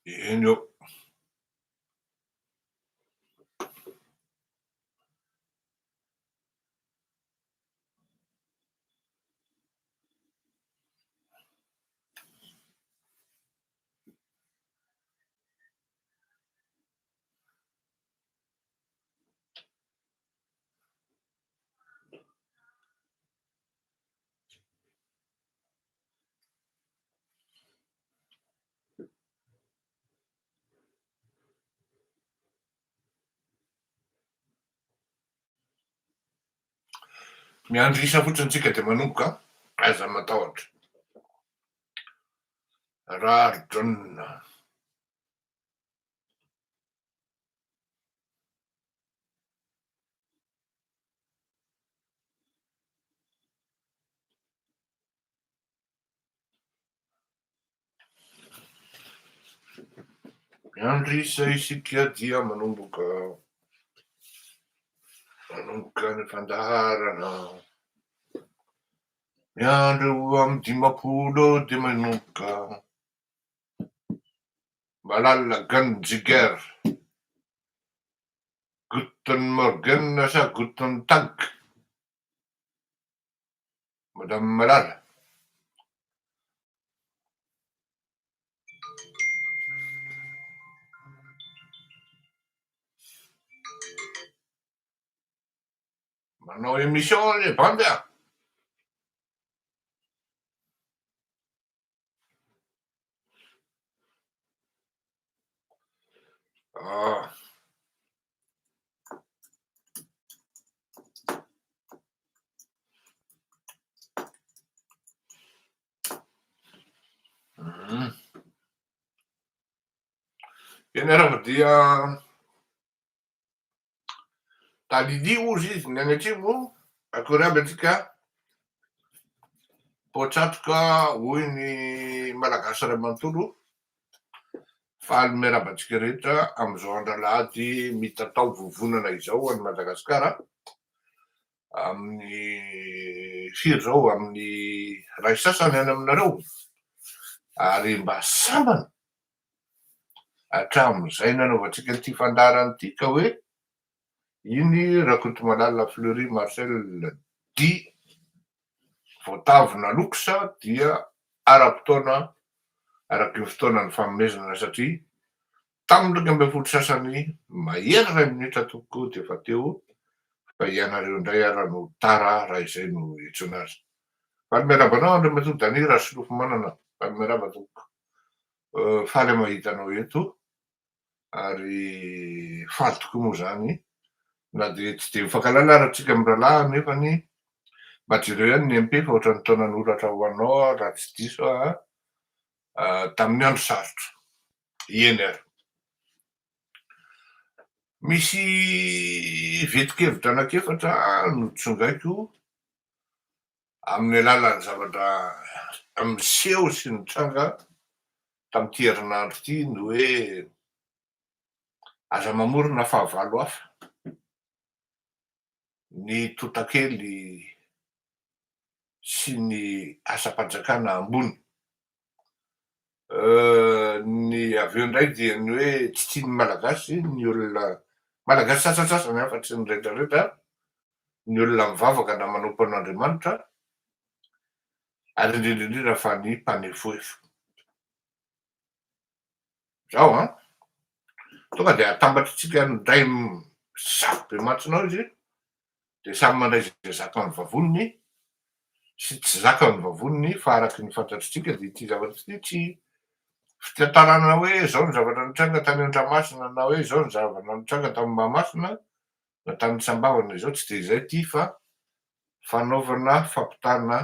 Eny ô. Miandry isa fotsiny tsika dia manomboka an! Aza matahotra. Raharijaona. Miandry isa isika dia manomboka manomboka ny fandaharana. Miandry eo amin'ny 50 eo dia manomboka. Malala Ganjiger. Guten Morgen sa Guten Tag? Madame Malala. Manao émission le bandy a! Ah. Hmm. Eny ary fa dia Talily hozy izy ny any atsimo, akory aby antsika, poa-tsatroka hoy ny Malagasy iray manontolo, faly miarahaba antsika rehetra amin'izao andro alahady mitatao vovonana izao any Madagasikara, amin'ny firy izao, amin'ny iray sasany any aminareo, ary mba sambany hatramin'izay nanaovantsika an'ity fandaharana ity ka hoe iny Rakotomalala Fleury Marcel dit voatavo nalox dia ara-potoana araka ny fotoana nifanomezana satria tamin'ny 11 sasany mahery iray minitra tompoko dia efa teo fa ianareo indray ara no tara raha izay no iantsoana azy. Faly miarahaba anao Andriamatoa Dany Rasolofomanana, faly miarahaba tompoko. Faly aho mahita anao eto ary faly tokoa moa izany na dia tsy dia mifankahalala ary antsika mirahalahy nefany mba jereo ihany ny MP fa ohatran'ny toa nanoratra ho anao aho raha tsy diso aho tamin'ny andro sarotra. Eny ary. Misy vetin-kevitra anankiefatra notsongaiko amin'ny alalan'ny zavatra miseho sy nitranga tamin'ity herinandro ity ny hoe aza mamorona fahavalo hafa ny tontakely sy ny asam-panjakana ambony. Ny avy eo indray dia ny hoe tsy tian'ny Malagasy ny olona, Malagasy sasantsasany an, fa tsy ny rehetra rehetra, ny olona mivavaka na manompo an'Andriamanitra, ary indrindra indrindra fa ny mpanefoefo. Zao an, tonga dia atambatr'tsika indray zafy be mantsina ao izy, dia samy mandray izay zakan'ny vavoniny sy tsy zakan'ny vavoniny fa araky ny fantatr'tsika dia ity zavatra ity tsy fitantarana hoe izao ny zavatra nitranga tany Andramasina na hoe izao ny zavatra nitranga tany Mahamasina na tany Sambava na izao tsy dia izay ity fa fanaovana fampitana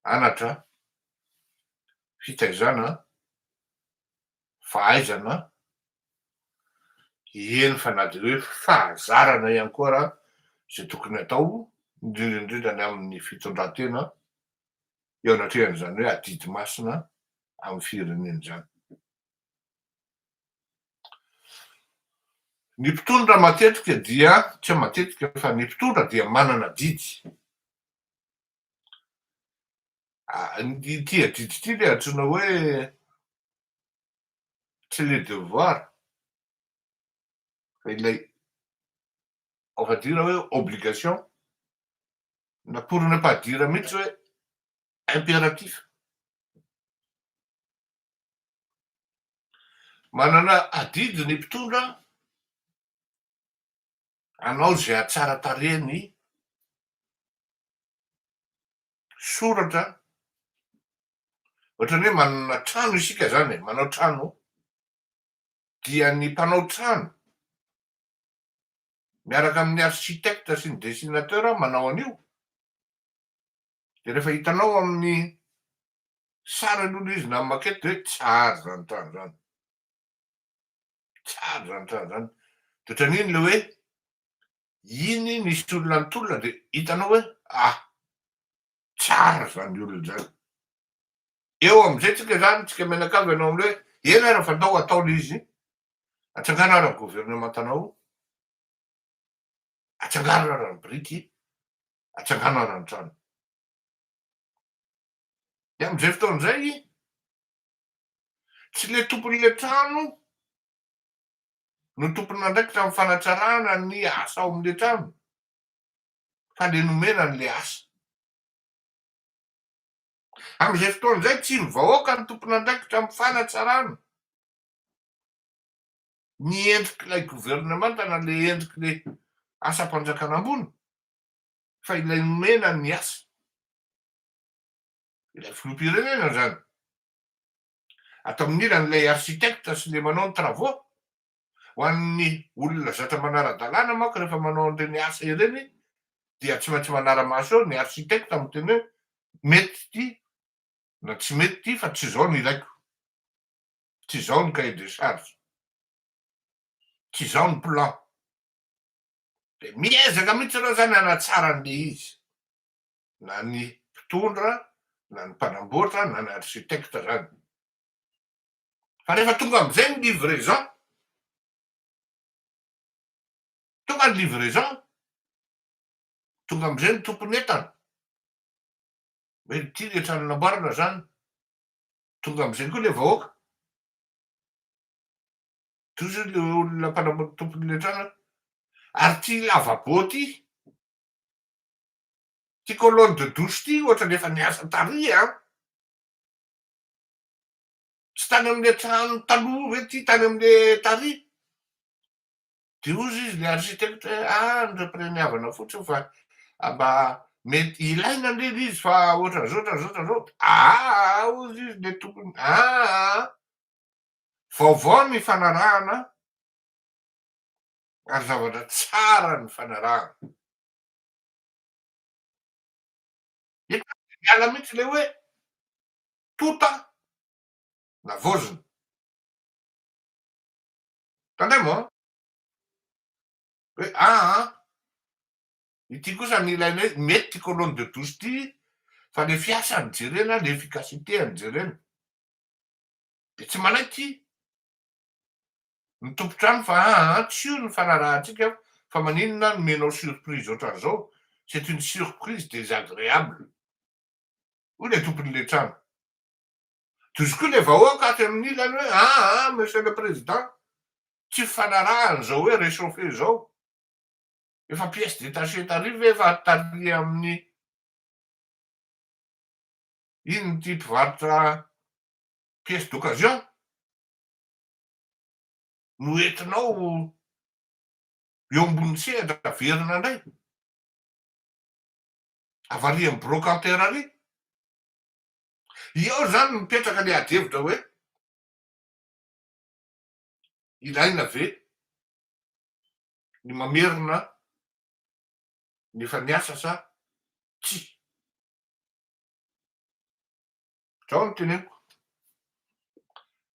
anatra, fitaizana, fahaizana, eny fa na dia hoe fahazarana ihany koa ara izay tokony hatao, indrindra indrindra ny amin'ny fitondran-tena eo anatrehan'izany hoe adidy masina amin'ny firenena izany. Ny mpitondra matetika dia, tsy hoe matetika fa ny mpitondra dia manana adidy. Ity adidy ity le antsoina hoe tsy le devoir fa ilay on va dire hoe obligation, na pour ne pas dire mihitsy hoe impératif. Manana adidy ny mpitondra hanao izay hahatsara tarehy ny soratra, ohatran'ny hoe manana trano isika zany e, manao trano, dia ny mpanao trano miaraka amin'ny architecte sy ny dessinateur manao an'io, dia rehefa hitanao amin'ny sary aloha ilay izy na amin'ny maquette dia hoe tsara izany trano izany, tsara izany trano izany, dia ohatran'iny ilay hoe iny nisy olona nitolona dia hitanao hoe ah, tsara izany olona izany. Eo amin'izay tsika izany, tsika mianakavy hanao amin'ilay hoe eny ary fa ndao atao ilay izy, atsangano ary ny governemantanao, atsangano ary ny biriky, atsangano ary ny trano. Dia amin'izay fotoana izay, tsy ilay tompon'ilay trano no tompon'andraikitra amin'ny fanatsarana ny asa ao amin'ilay trano, fa ilay nomena an'ilay asa. Amin'izay fotoana izay, tsy ny vahoaka no tompon'andraikitra amin'ny fanatsarana ny endrik'ilay governemanta na ilay endrik'ilay asam-panjakana ambony, fa ilay nomena ny asa, ilay filoham-pirenena izany. Ato amin'ny ilany ilay architecte sy ilay manao ny travaux, ho an'ny olona zatra manara-dalàna manko rehefa manao an'ireny asa ireny dia tsy maintsy manara-maso eo ny architecte miteny hoe mety ity na tsy mety ity fa tsy izao no ilaiko, tsy izao ny cahier de charge, tsy izao ny plan. Dia miezaka mihitsy ireo izany hanatsara an'ilay izy. na ny mpitondra na ny mpanamboatra na ny architecte zany. Fa rehefa tonga amizay ny livraison, tonga ny livraison, tonga amizay ny tompon'entana, hoe ity le trano namboarina zany, tonga amizay koa le vahoaka, toy zao le olona mpanamboatra tompon'le trano, ary ty lavabo ty, Ty colonne de douche ty ohatrany efa niasa tary an! Tsy tany amle trano taloha ve ty tany amle tary? De hozy izy le architecte hoe ah nirepireniavana fotsiny fa mba mety ilaina anie le izy fa ohatran'izao ohatran'izao ohatran'izao, aa hozy izy le tompony aa vaovao ny fanarahana ary zavatra tsara ny fanarahana. Eto dia miala mihitsy ilay hoe tota navaozina. Tandremo an! Hoe aa ity kosa ny ilaina hoe mety ity colonne de douche ity fa le fiasany jerena, le efficacité-ny jerena. Dia tsy manaiky ny tompon-trano fa aa tsy io ny fanarahantsika fa maninona no omenao surprise ohatran'izao, c'est une surprise désagréable hoy ilay tompon'ilay trano. Tohizo koa ilay vahoaka ato amin'ny ilany hoe aa monsieur le président tsy fifanarahana izao hoe réchauffé izao, efa pièce détachée tary ve efa tary amin'ny inona ity mpivarotra pièce d'occasion? no entinao eo ambony sehatra averina indray, avarian'ny brocanteur ary. Eo izany no mipetraka ilay adihevitra hoe ilaina ve ny mamerina ny efa niasa sa tsia? Zao no teneniko,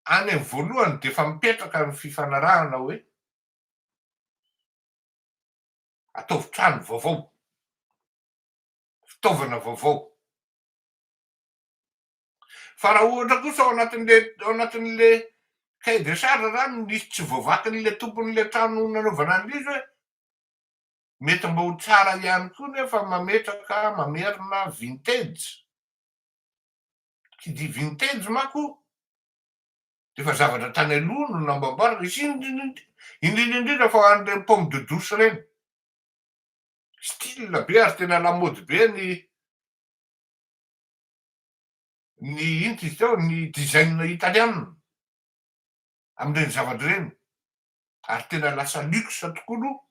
any amin'ny voalohany dia efa mipetraka ny fifanarahana hoe ataovy trano vaovao, fitaovana vaovao. Fa raha ohatra kosa ao anatin'le ao anatin'le cahier de charge zany nisy tsy voavakin'le tompon'le trano nanaovana an'le izy hoe mety mba ho tsara ihany koa nefa mametraka mamerina vintage. Qui dit vintage manko de efa zavatra tany aloha no namboamboarina, izy indrindra indrindra fa an'ireny pomme de douce reny. Style be ary tena lamaody be ny ino ty izy teo, ny design italiana am'ireny zavatra ireny, ary tena lasa luxe tokoa aloha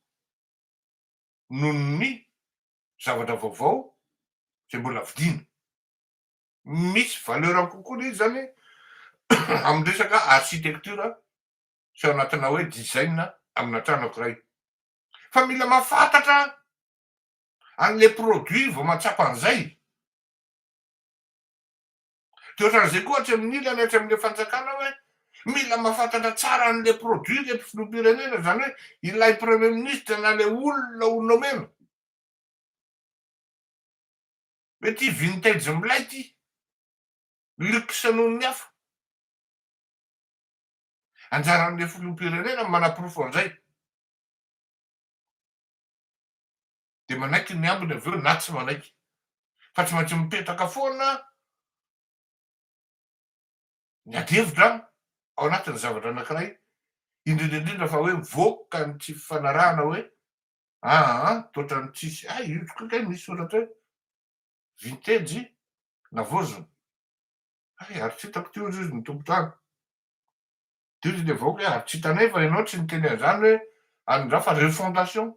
noho ny zavatra vaovao zay mbola vidiana. Misy valeur kokoa le izy zany amy resaka architecture sy ao anatina hoe design amina trano anankiray, fa mila mahafantatra an'le produit vao mahatsapa an'izay. De ohatran'izay koa hatry amin'ny ilany, hatry am'le fanjakana, hoe mila mahafantatra tsara an'le produit le filoham-pirenena, zany hoe ilay premier ministre na le olona ho nomena, hoe ty vintage milay, ty luxe noho ny hafa. Anjaran'le filoham-pirenena manaporofo an'izay, de manaiky ny ambiny avy eo na tsy manaiky, fa tsy maintsy mipetraka foana ny adihevitra ao anatin'ny zavatra anankiray, indrindra indrindra fa hoe mivoaka ny tsy fifanarahana, hoe aa toatrany tsisy a io tokoa kay misy soratra hoe vintage navozona ay, ary tsy hitako ty ozy izy ny tompo-trano de izy le vahoaka hoe ary tsy hitanay fa ianao tsy niteny an'izany hoe anindra fa refondation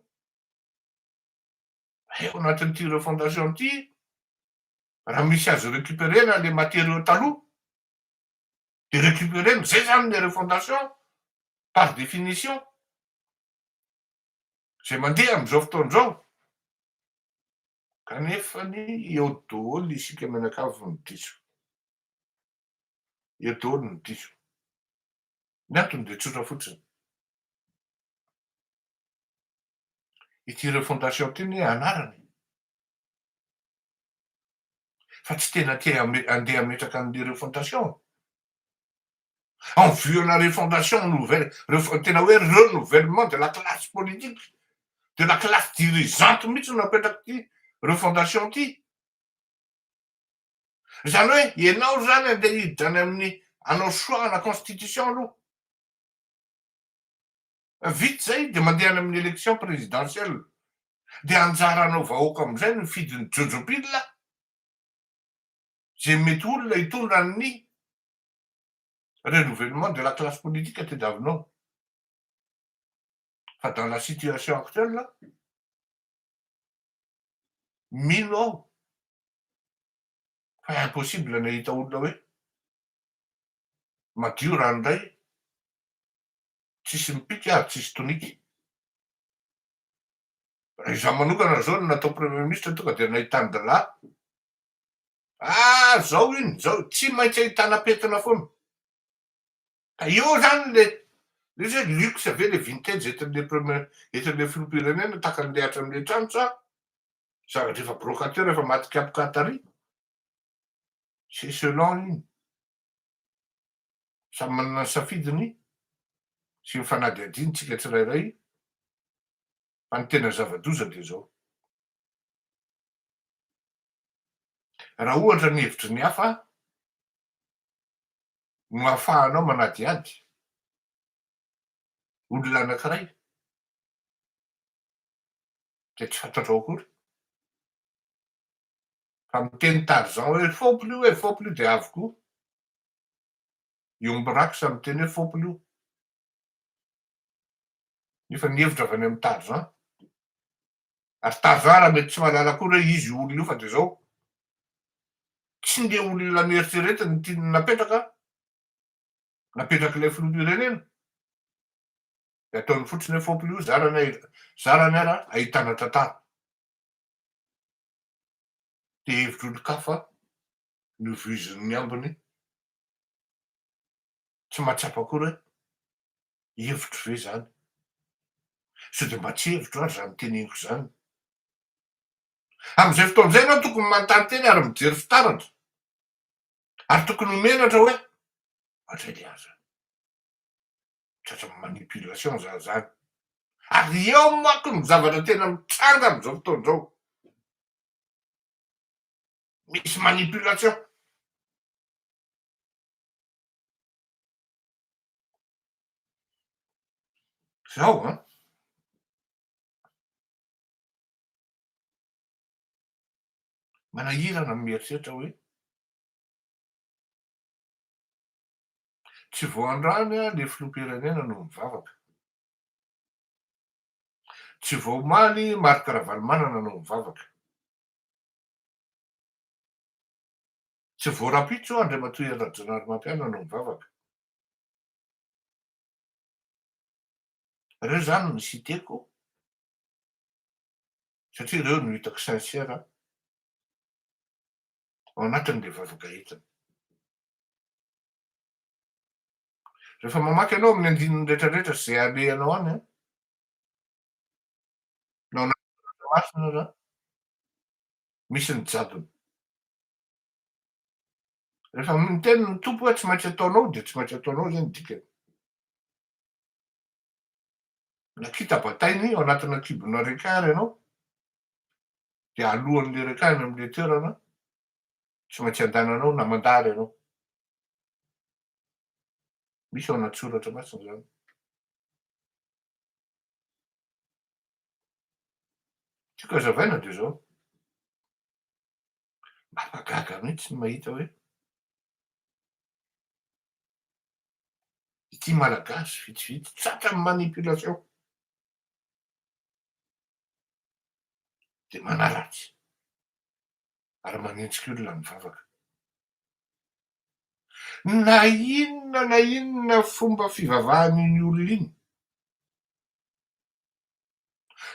eo anatin'ity refondation ty, raha misy azo récupérena le matériau taloha de récupérena zay zany le refondation par définition zay mandeha am'izao fotoana kanefa ny eo daholo isika mianakavy ny diso, eo daholo ny diso. Ny antony de tsotra fotsiny: ity refondation ty ny anarany fa tsy tena te andeha ametraka an'le refondation en vue la refondation nouvelle, tena hoe renouvellement de la classe politique, de la classe dirigeante mihitsy no apetraky ty refondation ty. Zany hoe ianao zany andeha hiditra any amin'ny anao soahana constitution aloha, vita zay de mandeha any amin'ny élection présidentielle, de anjaranao vahoaka amizay no fidiny jojopila zay mety olona hitondra ny renouvellement de la classe politique tediavinao. Fa dans la situation actuelle, mino aho fa impossible nahita olona hoe madio ranoray, tsisy mipika ary tsisy toniky. Raha izaho manokana zao no natao premier ministre, tonga de nahitany dalahy ah zao iny zao, tsy maintsy ahitana pentina foana. Ka eo zany le izy hoe luxe ve le vintage entin'le premier, entin'le filoham-pirenena takan'le hatram'le trano, sa zavatra efa brocanteur efa maty kapoka tary? C'est selon iny, samy manana ny safidiny sy ny fanadihadiny tsika tsirairay. Fa ny tena zava-doza de zao: raha ohatra ny hevitry ny hafa no ahafahanao manadihady olona anankiray, de tsy fantatrao akory fa miteny Tarzan hoe fopolo io e, fopolo io, de avy koa io mirakosa miteny hoe fopolo io, nefa ny hevitra avy any amy Tarzan, ary Tarzan raha mety tsy mahalala akory hoe izy io olona io, fa de zao tsy nde olona mieritreretiny ny tiany napetraka, napetraky ilay filoham-pirenena, de ataony fotsiny hoe fopolo io, zarany zarany ara ahitana tantara, de hevitr'olon-kafa no voizin'ny ambiny, tsy mahatsapa akory hoe hevitro ve zany, sao de mba tsy hevitro ary zany teneniko zany. Am'izay fotoan'izay anao tokony manontany teny ary mijery fitaratra ary tokony homenatra hoe atray le aza tratra manipulation zany zany. Ary eo manko ny zavatra tena mitranga am'izao fotoana zao, misy manipulation. Zao an! Manahirana ny mieritreritra hoe tsy vao androany le filoham-pirenena no mivavaka. Tsy vao omaly Marc Ravalomanana no mivavaka. Tsy vao rahampitso Andriamatoa Hery Rajaonarimampianina no mivavaka. Reo zany no citer-ko satria reo no hitako sincère ao anatin'le vavaka entiny. Rehefa mamaky ianao amin'ny andininy rehetrarehetra sy izay alehanao any an, na ao anatin'ny soratra masina aza, misy ny jadona. Rehefa miteny ny Tompo hoe tsy maintsy ataonao dia tsy maintsy ataonao izay ny dikany. Na kita batainy ao anatina kibona requin ary ianao dia alohan'le requin any amin'le toerana tsy maintsy andananao na mandà ary ianao. Misy ao anaty soratra masina izany. Tiako hazavaina dia izao. Mampagaga mihitsy ny mahita hoe ity Malagasy vitsivitsy tratran'ny manipulation dia manaratsy ary manenjika olona mivavaka. Na inona na inona fomba fivavahan'iny olona iny,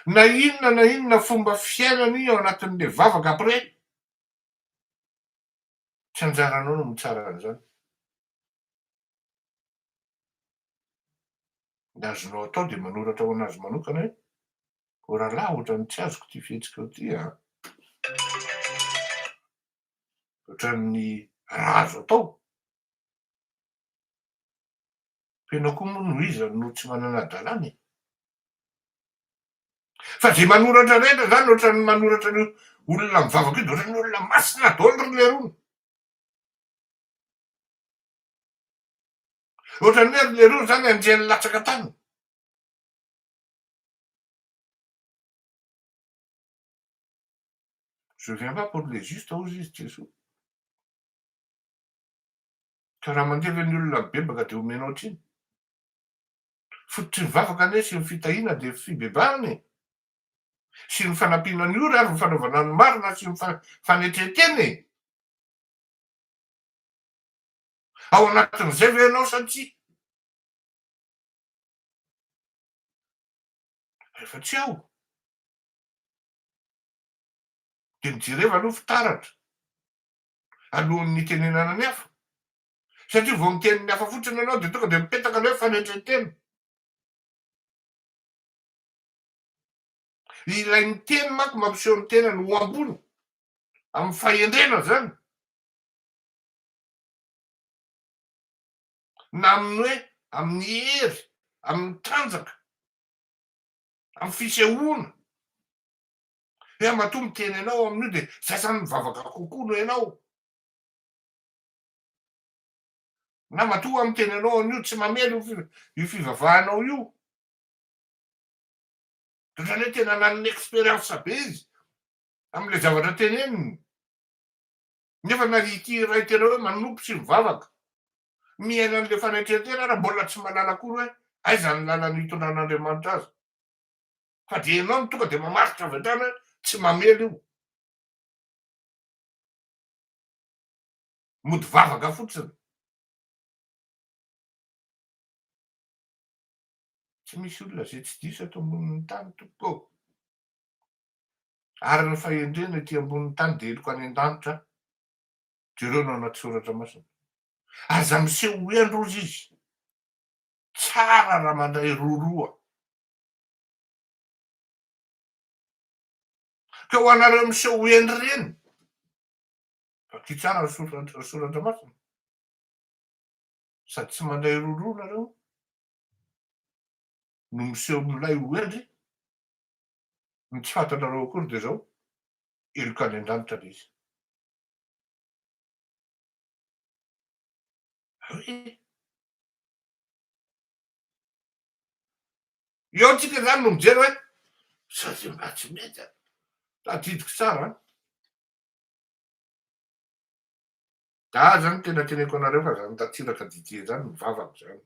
Na inona na inona fomba fiainany ao anatin'ilay vavaka après, tsy anjaranao no mitsara an'izany. Ny azonao atao dia manoratra ho an'azy manokana hoe, O rahalahy, ohatran'ny tsy azoko ity fihetsikao ity an! Ohatran'ny raha azo atao. Fa ianao koa moa no iza no tsy manana hadalana e? Fa ze manoratra rehetra zany ohatran'ny manoratra ny olona mivavaka io de ohatran'ny olona masina daholo ry lerony. Ohatran'ny hoe ry lerony zany anjely latsaka tany. Je viens pas pour les justes hozy izy Jesoa. Ka raha mandeha ve ny olona mibebaka dia omenao tsiny? Fototry ny vavaka anie sy ny fitahiana dia fibebahana e! Sy ny fanampiana ny ory ary ny fanaovana ny marina sy ny fanetren-tena e! Ao anatin'izay ve ianao sa tsia? Rehefa tsy ao dia mijereva aloha fitaratra. alohan'ny hitenenana ny hafa? Satria vao miteny ny hafa fotsiny ianao dia tonga dia mipetaka ilay hoe fanetren-tena. Ilay miteny manko mampiseho ny tenany ho ambony amin'ny fahendrena izany. Na amin'ny hoe amin'ny hery, amin'ny tanjaka, amin'ny fisehoana. Hoe matoa miteny anao amin'io dia zay zany mivavaka kokoa noho ianao. Na matoa miteny anao amin'io tsy mamely io fivavahanao io. Ohatran'ny hoe tena nanana expérience be izy amin'ilay zavatra teneniny. Nefa na ity iray tena hoe manompo sy mivavaka, miaina an'ilay fanetren-tena ary mbola tsy mahalala akory hoe aiza ny lalana hitondran'Andriamanitra azy. Fa dia ianao no tonga dia mamaritra avy hatrany hoe tsy mamely io. Mody vavaka fotsiny. Tsy misy olona izay tsy diso eto ambonin'ny tany tompoko ô. Ary ny fahendrena ety ambonin'ny tany dia heloka any an-danitra. Jereo ny ao anaty soratra masina. Aza miseho ho hendry hozy izy. Tsara raha mandray roroa. Ka ho anareo miseho ho hendry ireny, vakio tsara ny soratra soratra masina, sady tsy mandray roroa nareo no miseho milay ho hendry, ny tsy fantatrareo akory dia zao, heloka any an-danitra le izy. Hoe. Eo tsika zany no mijery hoe sao de mba tsy mety a. Tadidiko tsara an. Za zany tena teneko anareo fa zany Ratsiraka Didier zany mivavaka zany.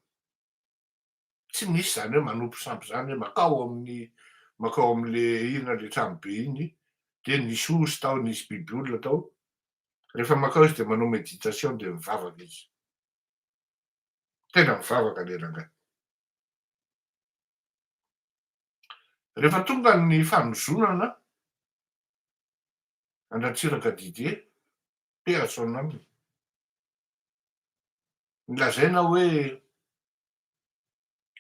Tsy misy zany hoe manompo sampy zany hoe makao amin'ny makao amle inona le trano be iny de nisy osy tao nisy biby olona tao. Rehefa makao izy de manao méditation de mivavaka izy. Tena mivavaka le rangahy. Rehefa tonga ny fanozonana an-dRatsiraka Didier, paix à son âme, nolazaina hoe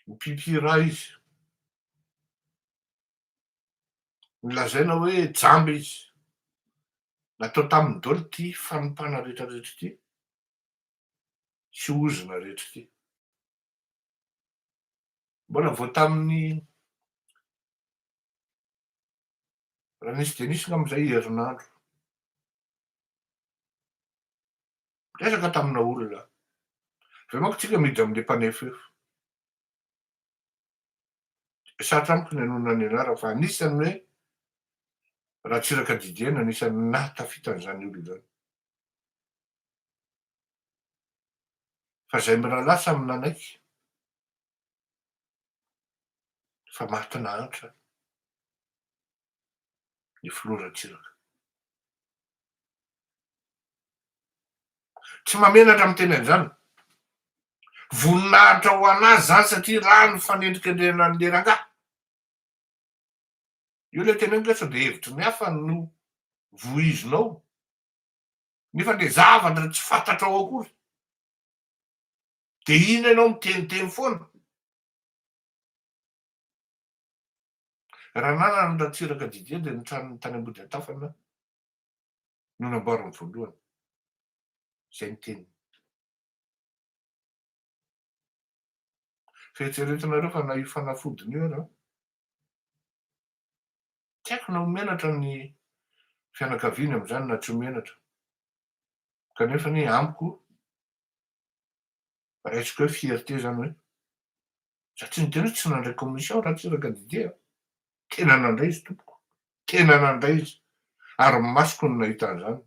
mipipy rà izy, nolazaina hoe jamba izy, natao taminy daholo ity fanompana rehetrarehetra ity sy ozona rehetra ity. Mbola vao tamin'ny raha nisy dia nisy angamba izay herinandro. Niresaka tamina olona aho. Avy eo manko tsika miditra amin'ilay mpanefoefo. Sarotra amiko ny hanonona ny anarany fa anisan'ny hoe Ratsiraka Didier no anisan'ny nahatafita an'izany olona izany. Fa izay mirahalahy samy nanaiky fa maty nahantra ny filoha Ratsiraka. Tsy mahamenatra miteny an'izany. Voninahitra ho an'azy izany satria raha ny fanendrikendrehana an'ilay rangahy. Io ilay teneniko hoe sao dia hevitry ny hafa no voizinao. Nefa le zavatra tsy fantatrao akory de iny ianao miteniteny foana. Raha nanana ny Ratsiraka Didier dia ny tranony tany Ambodiatafana no namboariny voalohany. Zay ny teniny. Fieritreretinareo fa na io fanafodiny io ara Tsy haiko na ho menatra ny fianakaviany amin'izany na tsy ho menatra. Kanefa anie amiko, raisiko hoe fierté izany hoe, za tsy niteny hoe tsy nandray commission Ratsiraka Didier a! Tena nandray izy tompoko, tena nandray izy, ary ny masoko no nahita an'izany.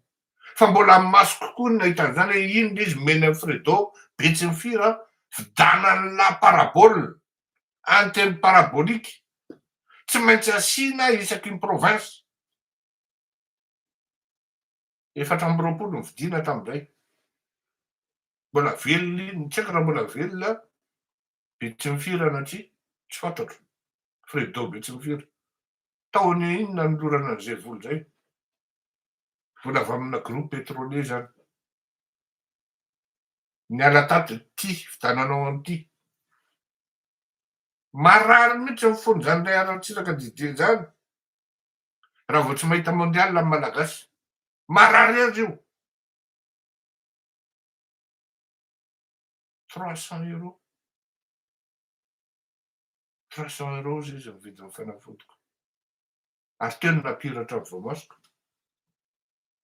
Fa mbola ny masoko koa no nahita an'izany hoe iny ilay izy omeny an'i Fredo Betsimifira, vidanan'la parabole. Antenne parabolique tsy maintsy asiana isaky ny province. 24 ny vidiana tamin'izay. Mbola velona iny, tsy haiko raha mbola velona Betsimifira na tsia, tsy fantatro. Fredo Betsimifira. Taona iny nanolorana an'izay vola izay. Vola avy amina groupe pétrolier izany. Niala tato ity fidananao an'ity. Marary mihitsy ny fon'izany ray Ratsiraka Didier izany raha vao tsy mahita mondial ny Malagasy. Marary azy io. 300 euros. 300 euros izy ny vidin'ny fanafodiko. Ary teo no nampiratra ny voamasoko.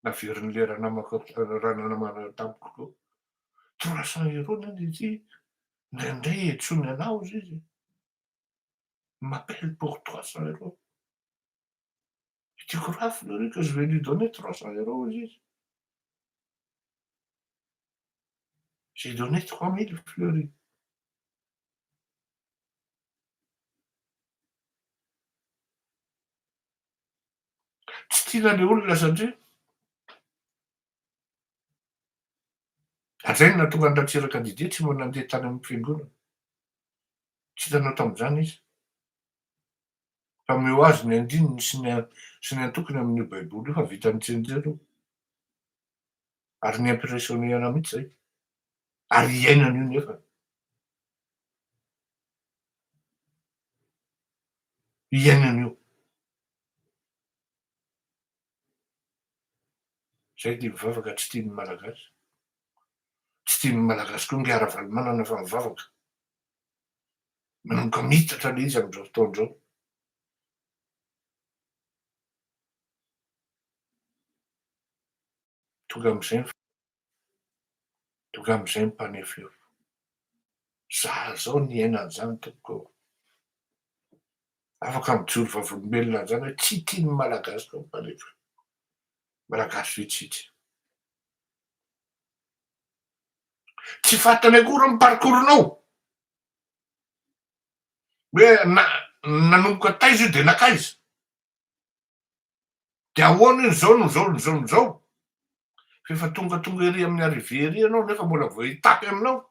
Naverin'ilay ranamako ranamana tamiko koa. 300 euros neny izy ity, indraindray antsoiny anah hozy izy, m'appelle pour 300 euros. Et tu crois Fleury que je vais lui donner 300 euros hozy izy. J'ai donné 3000 Fleury. Tsy tiana le olona satria hatrizay no nahatonga an'i Ratsiraka Didier tsy mbola nandeha tany amin'ny fiangonana. Tsy hitanao tamin'izany izy. Fa omeo azy ny andininy sy ny sy ny antokony amin'io baiboly io fa vitany tsianjery io. Ary ni-impressionner anah mihitsy zay. Ary iainana io nefany. Iainana io. Zay dia mivavaka tsy tian'ny Malagasy. Tsy tian'ny Malagasy koa ingahy Ravalomanana fa mivavaka. Manomboka miitatra ilay izy amin'izao fotoana izao. Tonga amin'izay ny tonga amin'izay ny mpanefoefo. Za zao niaina an'izany tompoko ô. Afaka mijoro vavolombelona an'izany hoe tsy tian'ny Malagasy koa mpanefy. Malagasy vitsivitsy. Tsy fantany akory ny parcours-nao. Hoe na, nanomboka taiza io dia nankaiza. Dia ahoana io izao no izao no izao no izao. Fa efa tongatonga ery amin'ny arrivée ery ianao nefa mbola vao hitapy aminao.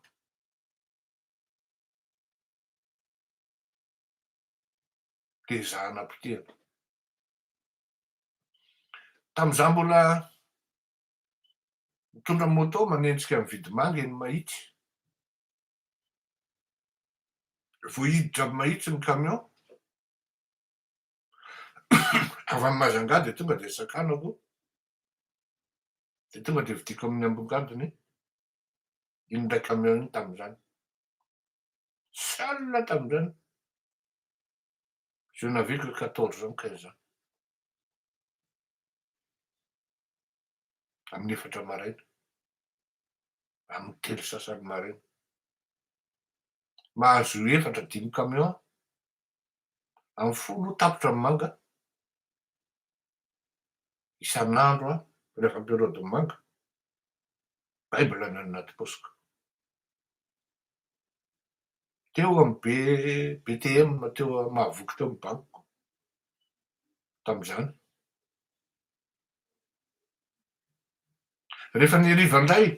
Dia ezahana potehina. Tamin'izaho mbola mitondra moto manenjika mividy manga eny Mahitsy. Vao hiditra avy Mahitsy ny camion, avy any Majunga dia tonga dia sakanako, dia tonga dia vidiako amin'ny ambongadiny iny ilay camion iny tamin'izany. Seul tamin'izany. Je n'avais que 14 ans, 15 ans. Amin'ny efatra maraina. Amin'ny telo sasany maraina. Mahazo efatra dimy camion. Amin'ny 10 tapitra ny manga. Isan'andro aho, rehefa période manga. Bible ny any anaty paosiko. Teo amin'ny B BTM teo Mahavoky teo ny bankiko tamin'izany. Rehefa ny hariva indray,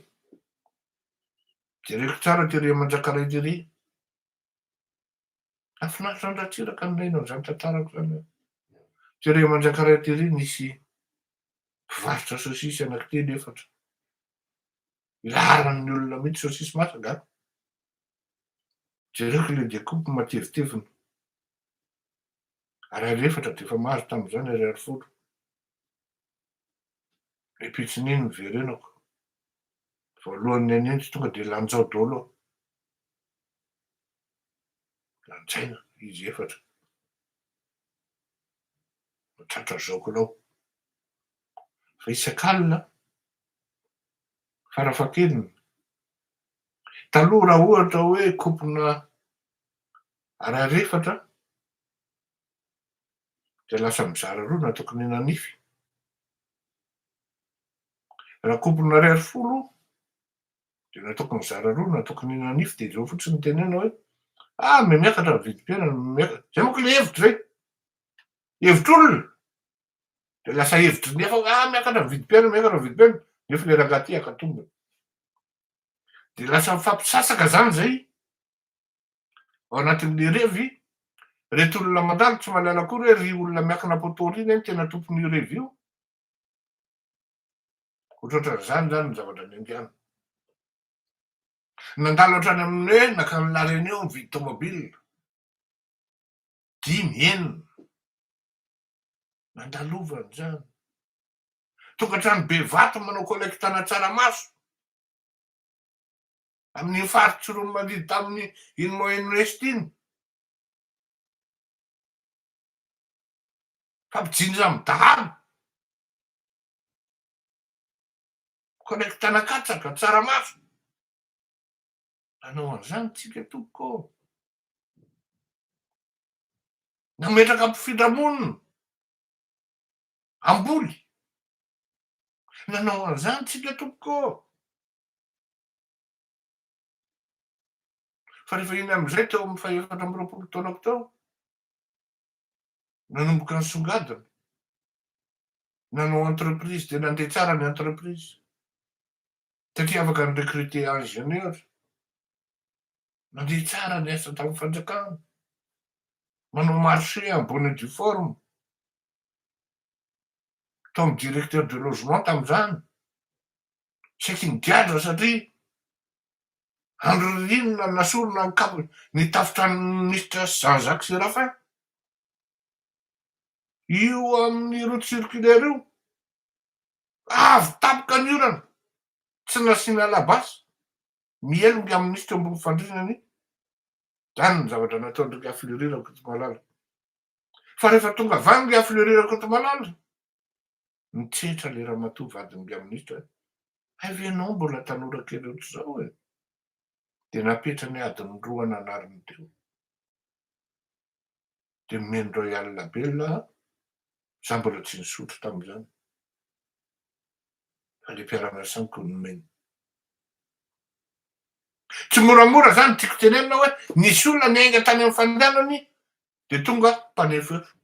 jereko tsara tery Manjakaray tery, Nahafinaritra an-dRatsiraka ny naino an'izany tantarako izany aho. Tery Manjakaray tery nisy mpivarotra saosisy anankitelo efatra. Ilaharan'ny olona mihitsy saosisy masaka an! Jereko ilay découpe matevitevina. Ariary efatra dia efa maro tamin'izany, ariary 10. Ilay pitsiny iny niverenako. Voalohany nanenjy tonga dia lanjao daholo aho. Lanjaina izy efatra. Tratra zao kilao. Fa isak'alina, farafahakeliny, taloha raha ohatra hoe kopina ariary efatra dia lasa mizara roa na tokony nanify. Raha kopina ariary 10 dia nataoko nizara roa na tokony nanify dia izao fotsiny no teneno hoe ah miha-miakatra ny vidim-piainana, miha-miakatra. Izay manko ilay hevitra e! Hevitr'olona! Dia lasa hevitry ny hafa hoe ah miakatra ny vidim-piainana, miakatra ny vidim-piainana, nefa ilay rangahy ity haka tombony. Dia lasa mifampisasaka izany izay ao anatin'ilay revy, ireto olona mandalo tsy mahalala akory hoe ry olona miankina poteau ry anie no tena tompon'io revy io. Ohatrohatran'izany izany ny zavatra niaingàna. Nandalo hatrany amin'ny hoe nankany La Réunion nividy tomobile. Dimy, enina. Nandalovana izany. Tonga hatrany Bevato manao collecte ana tsaramaso. Amin'iny faritra Tsiroanomandidy tamin'ny iny Moyen Ouest iny. Fampijinja amin'ny dahalo. Collecte ana katsaka, tsaramaso. Nanao an'izany tsika tompoko ô. Nametraka mpifindra monina, hamboly. Nanao an'izany tsika tompoko ô. Fa rehefa iny amin'izay teo amin'ny fahefatra amby roapolo taonako teo, nanomboka nisongadina, nanao entreprise dia nandeha tsara ny entreprise satria afaka ni-recruter ingénieur, nandeha tsara ny asa tamin'ny fanjakana, manao marché en bonne et due forme, tao amin'ny directeur de logement tamin'izany, saiky nigadra satria andro ririnina nasorina ny kap- ny tafotran'ny minisitra Jean Jacques Séraphin. Io amin'ny route circulaire io, avy tampoka ny orana, tsy nasiana labasy, miely ny minisitra eo ambony fandriana anie. Zany ny zavatra nataon-dry Ingahy Fleury Rakotomalala. Fa rehefa tonga avy any Ingahy Fleury Rakotomalala, nitsetra le ramatoa vadin'ingahy minisitra hoe, hay ve ianao mbola tanora kely ohatr'izao e? Dia napetrany adiny roa nanariny teo. De nomeny Royal Label aho, za mbola tsy nisotro tamin'izany, fa le mpiara-miasa amiko no nomeny. Tsy moramora zany tiako tenenina hoe nisy olona niainga tany amin'ny fandehanany de tonga mpanefoefo.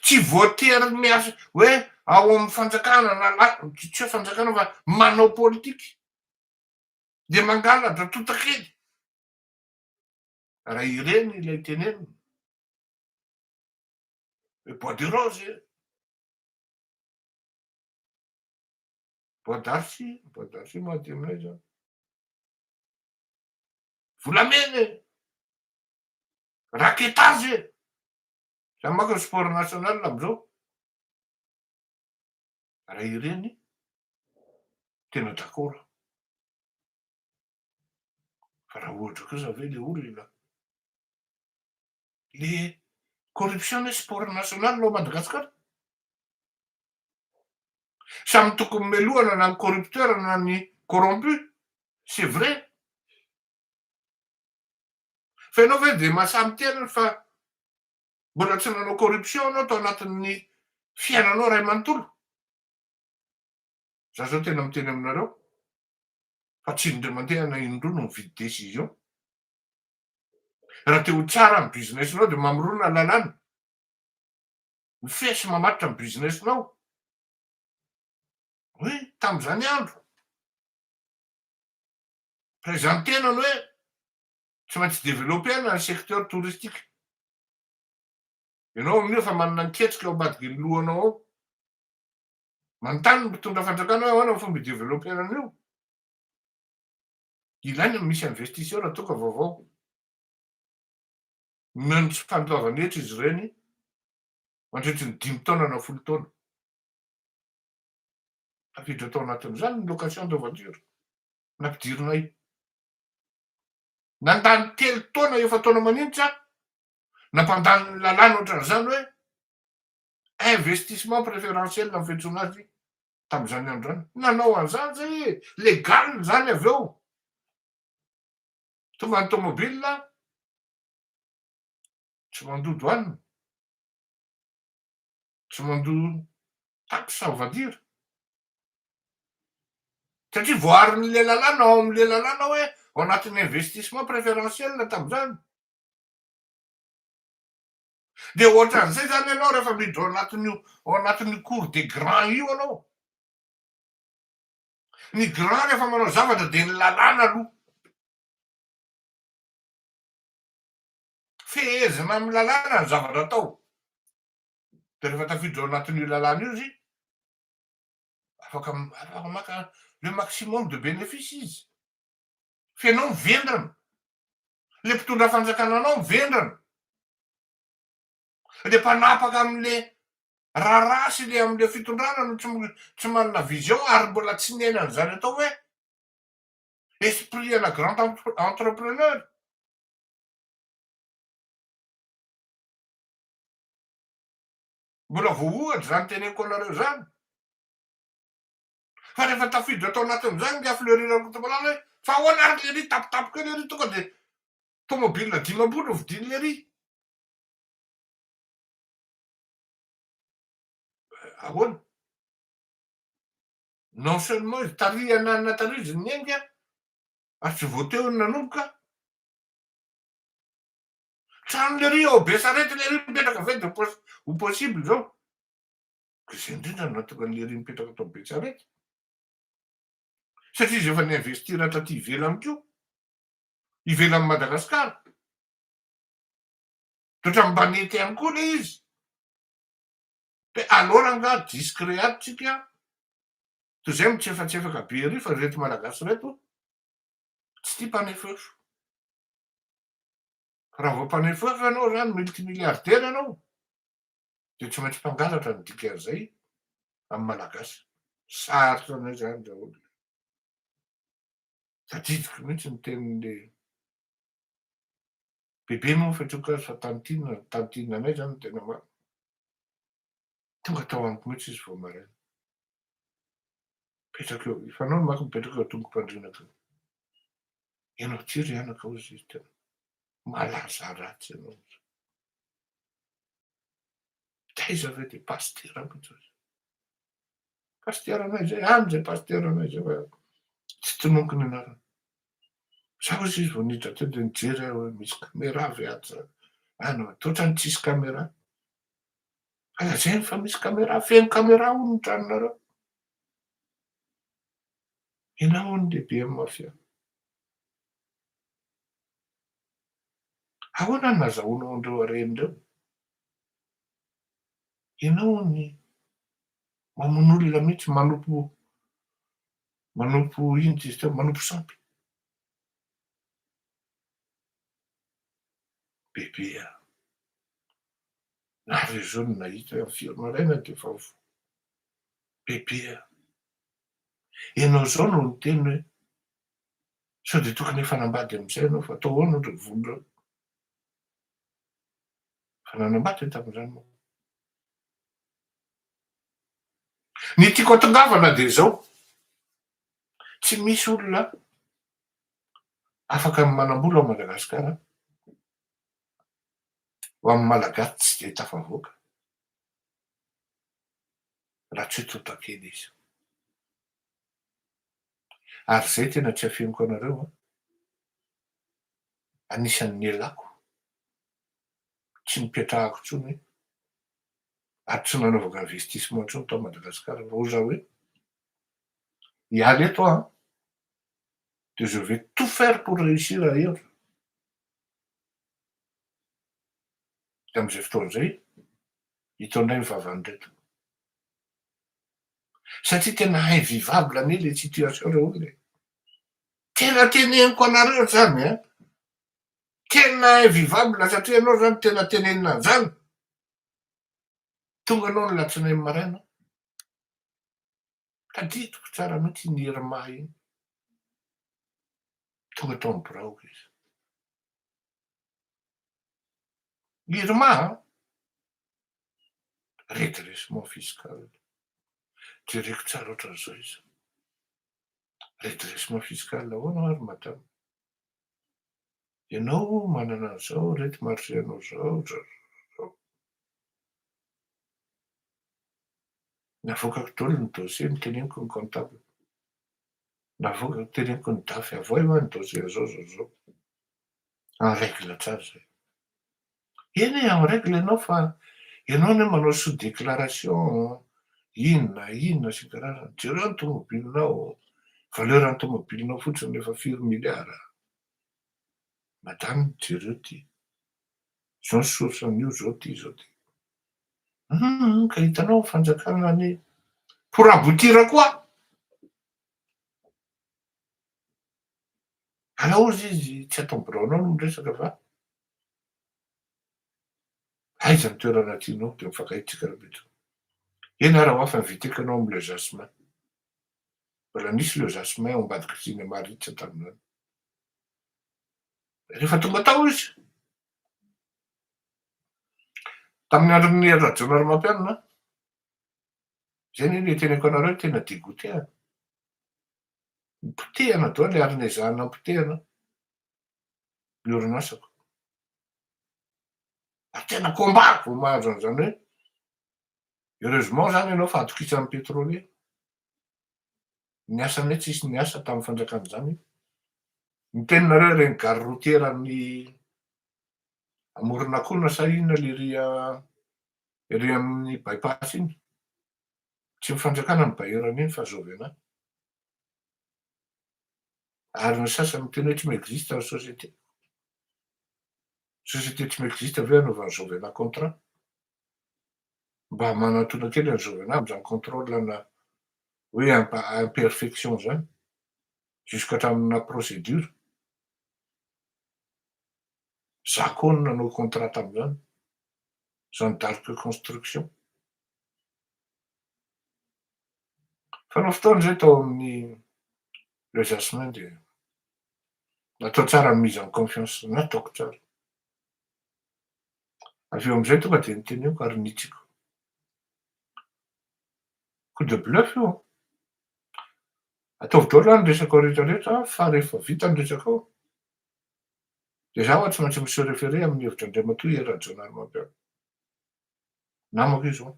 Tsy voatery miasa hoe ao amin'ny fanjakana na la, tsy hoe fanjakana fa manao politika de mangalatra totakely. Raha ireny ilay tenenina hoe bois de rose e, bois d'arcy, bois d'arcy moa aty aminay zany, volamena e, raquetage e, zany manko ny sport national amizao, raha ireny tena d'accord. Fa raha ohatra kosa ve le olona, le corruption anie sport national ao Madagascar. Samy tokony melohana na ny corrupteur na ny corrompu, c'est vrai. Fa ianao ve de mahasahy miteny fa mbola tsy nanao corruption anao tao anatin'ny fiainanao ray manontolo? Za zao tena miteny aminareo fa tsy indray mandeha na indroa no mividy décision. Raha te ho tsara ny business-nao de mamorona lalàna mifehy sy mamaritra ny business-nao. Oui, tamin'izany andro. Présenter-na ny hoe tsy maintsy développer-na ny secteur touristique. Ianao amin'io efa manana ny ketrika ao ambadiky ny lohanao ao. Manontany ny mpitondra fanjakana hoe ahoana ny fomba hi-développer-na an'io. Ilaina ny misy investisseur tonga vaovao. Noho ny tsy fandoavana hetra izy ireny mandritry ny 5 taona na 10 taona. Tafiditra tao anatin'izany ny location de voiture nampidirinay. Nandany 3 taona, 4 taona manintsy aho nampandany ny lalàna ohatran'izany hoe investissement préférentiel ny fiantsoana azy tamin'izany andro zany. Nanao an'izany zay e, légal zany avy eo. Tonga ny tomobile tsy mandoa douane, tsy mandoa taxe on va dire. Satria voaharin'le lalàna ao amin'le lalàna hoe ao anatin'ny investissement préférentiel tamin'izany. De ohatran'izay zany ianao rehefa miditra ao anatin'io cour des grands io anao. Ny grand rehefa manao zavatra de ny lalàna aloha. Fehezina amin'ny lalàna ny zavatra atao. De rehefa tafiditra ao anatin'io lalàna io izy, afaka maka le maximum de bénéfice izy. Fa ianao mivendrana. Le mpitondra fanjakana anao mivendrana. Le mpanapaka am'le raharaha sy le am'le fitondrana no tsy manana vision ary mbola tsy niaina an'izany atao hoe esprit ana grand entrepreneur. Mbola voaohatra zany teneniko anareo zany. Fa rehefa tafiditra atao anatin'izany ny Fleury Rakotomalala hoe fa ahoana ary le ry tapitapoka eo le ry tonga de tomobile 50 no vidiny le ry. Ahoana? Non seulement izy tariana natary izy niainga ary tsy voateo ny nanomboka. Trano le ry ao Besarety le ry mipetraka ve de ho possible zao? Ka izay indrindra no nahatonga an'le ry mipetraka tao Besarety. Satria izy efa ni-investir taty ivelany koa. Ivelan'i Madagasikara. Toetra mba nety ihany koa le izy. De alors angaha discret ato tsika toy izay mitsefatsefaka be ery fa reto Malagasy reto tsy tia mpanefoefo. Raha vao mpanefoefo ianao zany multimilliardaire ianao de tsy maintsy mpangalatra ny dikan'izay amin'ny Malagasy. Sarotra anay zany daholo. Tadidiko mihitsy ny tenin'le bebe moa fiantsoako azy fa tantine, tantine anay zany no tena marina. Tonga tao amiko mihitsy izy vao maraina. Mipetraka eo, ifanao manko mipetraka eo an-tongom-pandriana teo. Ianao ty ry anaka hozy izy tena malaza ratsy ianao. Taiza ve de pasitera mihitsy ozy. Pasiteranay zay, any zay pasiteranay zay fa tsy tononiko ny anarany. Za ozy izy vao niditra teo de nijery aho hoe misy caméra ve ato zany? Any fa ohatrany tsisy caméra. Fa lazainy fa misy caméra, feno caméra hono ny tranonareo. Ianao hono lehibe amin'ny mafia. Ahoana no nazahoanao an'ireo harena ireo? Ianao hono mamono olona mihitsy, manompo manompo inona izy teo, manompo sampy. Bebe a! Nareo izao no nahita hoe amin'ny firy maraina dia efa mifoha. Bebe a! Ianao izao no niteny hoe sao dia tokony efa hanambady amin'izay ianao fa atao ahoana ireo vola ireo? Efa nanambady ve tamin'izany moa? Ny tiako hatongavana dia izao, tsy misy olona afaka ny manam-bola ao Madagasikara ho amin'ny Malagasy tsy dia tafavoaka raha tsy hoe tontakely izy. Ary izay tena tsy afeniko anareo an, anisan'ny nialako, tsy nipetrahako intsony ary tsy nanaovako investissement intsony tao Madagasikara fa hoy za hoe hiala eto aho an, de je vais tout faire pour réussir ailleurs. De amin'izay fotoana izay, hita indray ny vavan'ireto. Satria tena invivable anie le situation re olona e. Tena teneniko anareo zany an, tena invivable satria ianao zany tena tenenina an'izany. Tonga anao ny latsinainy maraina, tadidiko tsara mihitsy iny Irma iny, tonga tao amin'ny biraoko izy. Irma an! Redressement fiscal. Jereko tsara ohatran'izao izy. Redressement fiscal ahoana hoa ry madama? Ianao manana an'izao, ireto marché anao izao, zao zao. Navoakako daholo ny dossier, noteneniko ny comptable. Navoakako, noteneniko ny DAF, avoay hoa ny dossier an'izao zao zao. En règle tsara izay. Eny e, en règle ianao fa ianao anie manao sous déclaration, inona inona sy ny karazany. Jereo ny tomobilinao, valeur ny tomobilinao fotsiny efa firy milliards. Madame jereo ty, zao ny source an'io, zao ty, zao ty. Hum, ka hitanao ny fanjakana anie, pour aboutir à quoi? Alao ozy izy tsy ato am biraonao no miresaka fa aiza ny toerana tianao de mifankahita tsika rahampitso. Eny ara ho afa inviteko ianao am le jasmin. Mbola nisy le jasmin ao ambadiky cinéma Ritz tamin'izany. Rehefa tonga tao izy, tamin'ny andron'ny Hery Rajaonarimampianina, zay anie le teneniko anareo tena dégoûté aho. Nipotehana daholo ary nezahana nampotehana ny orinasako. Ary tena combat vao mahazo an'izany hoe heureusement zany ianao fa atokisan'ny pétrolier. Ny asanay tsisy niasa tamin'ny fanjakana izany. Miteny nareo ireny gare routière any Amoronakona sa inona le ery ery amin'ny bypass iny? Tsy ny fanjakana no bailleur an'iny fa Jovena. Ary ny sasany miteny hoe tsy mi-existe ny société. Société tsy mi-existe ve anaovan'i Jovena contrat? Mba manantona kely an'i Jovena amin'izany contrôle na hoe imperfection zany jusqu'à hatraminà procédure. Za koa no nanao contrat tamin'izany. Jeanne d'Arc Construction. Fanao fotoana izay tao amin'ny Le Jasmin dia natao tsara ny mise en confiance, nataoko tsara. Avy eo amin'izay tonga dia niteneniko ary nitsiko. Coup de bluff io an! Ataovy daholo ny resaka rehetra rehetra fa rehefa vita ny resaka ao dia za hoa tsy maintsy mi-se référer amin'ny hevitr'Andriamatoa Hery Rajaonarimampianina. Namako izy hono.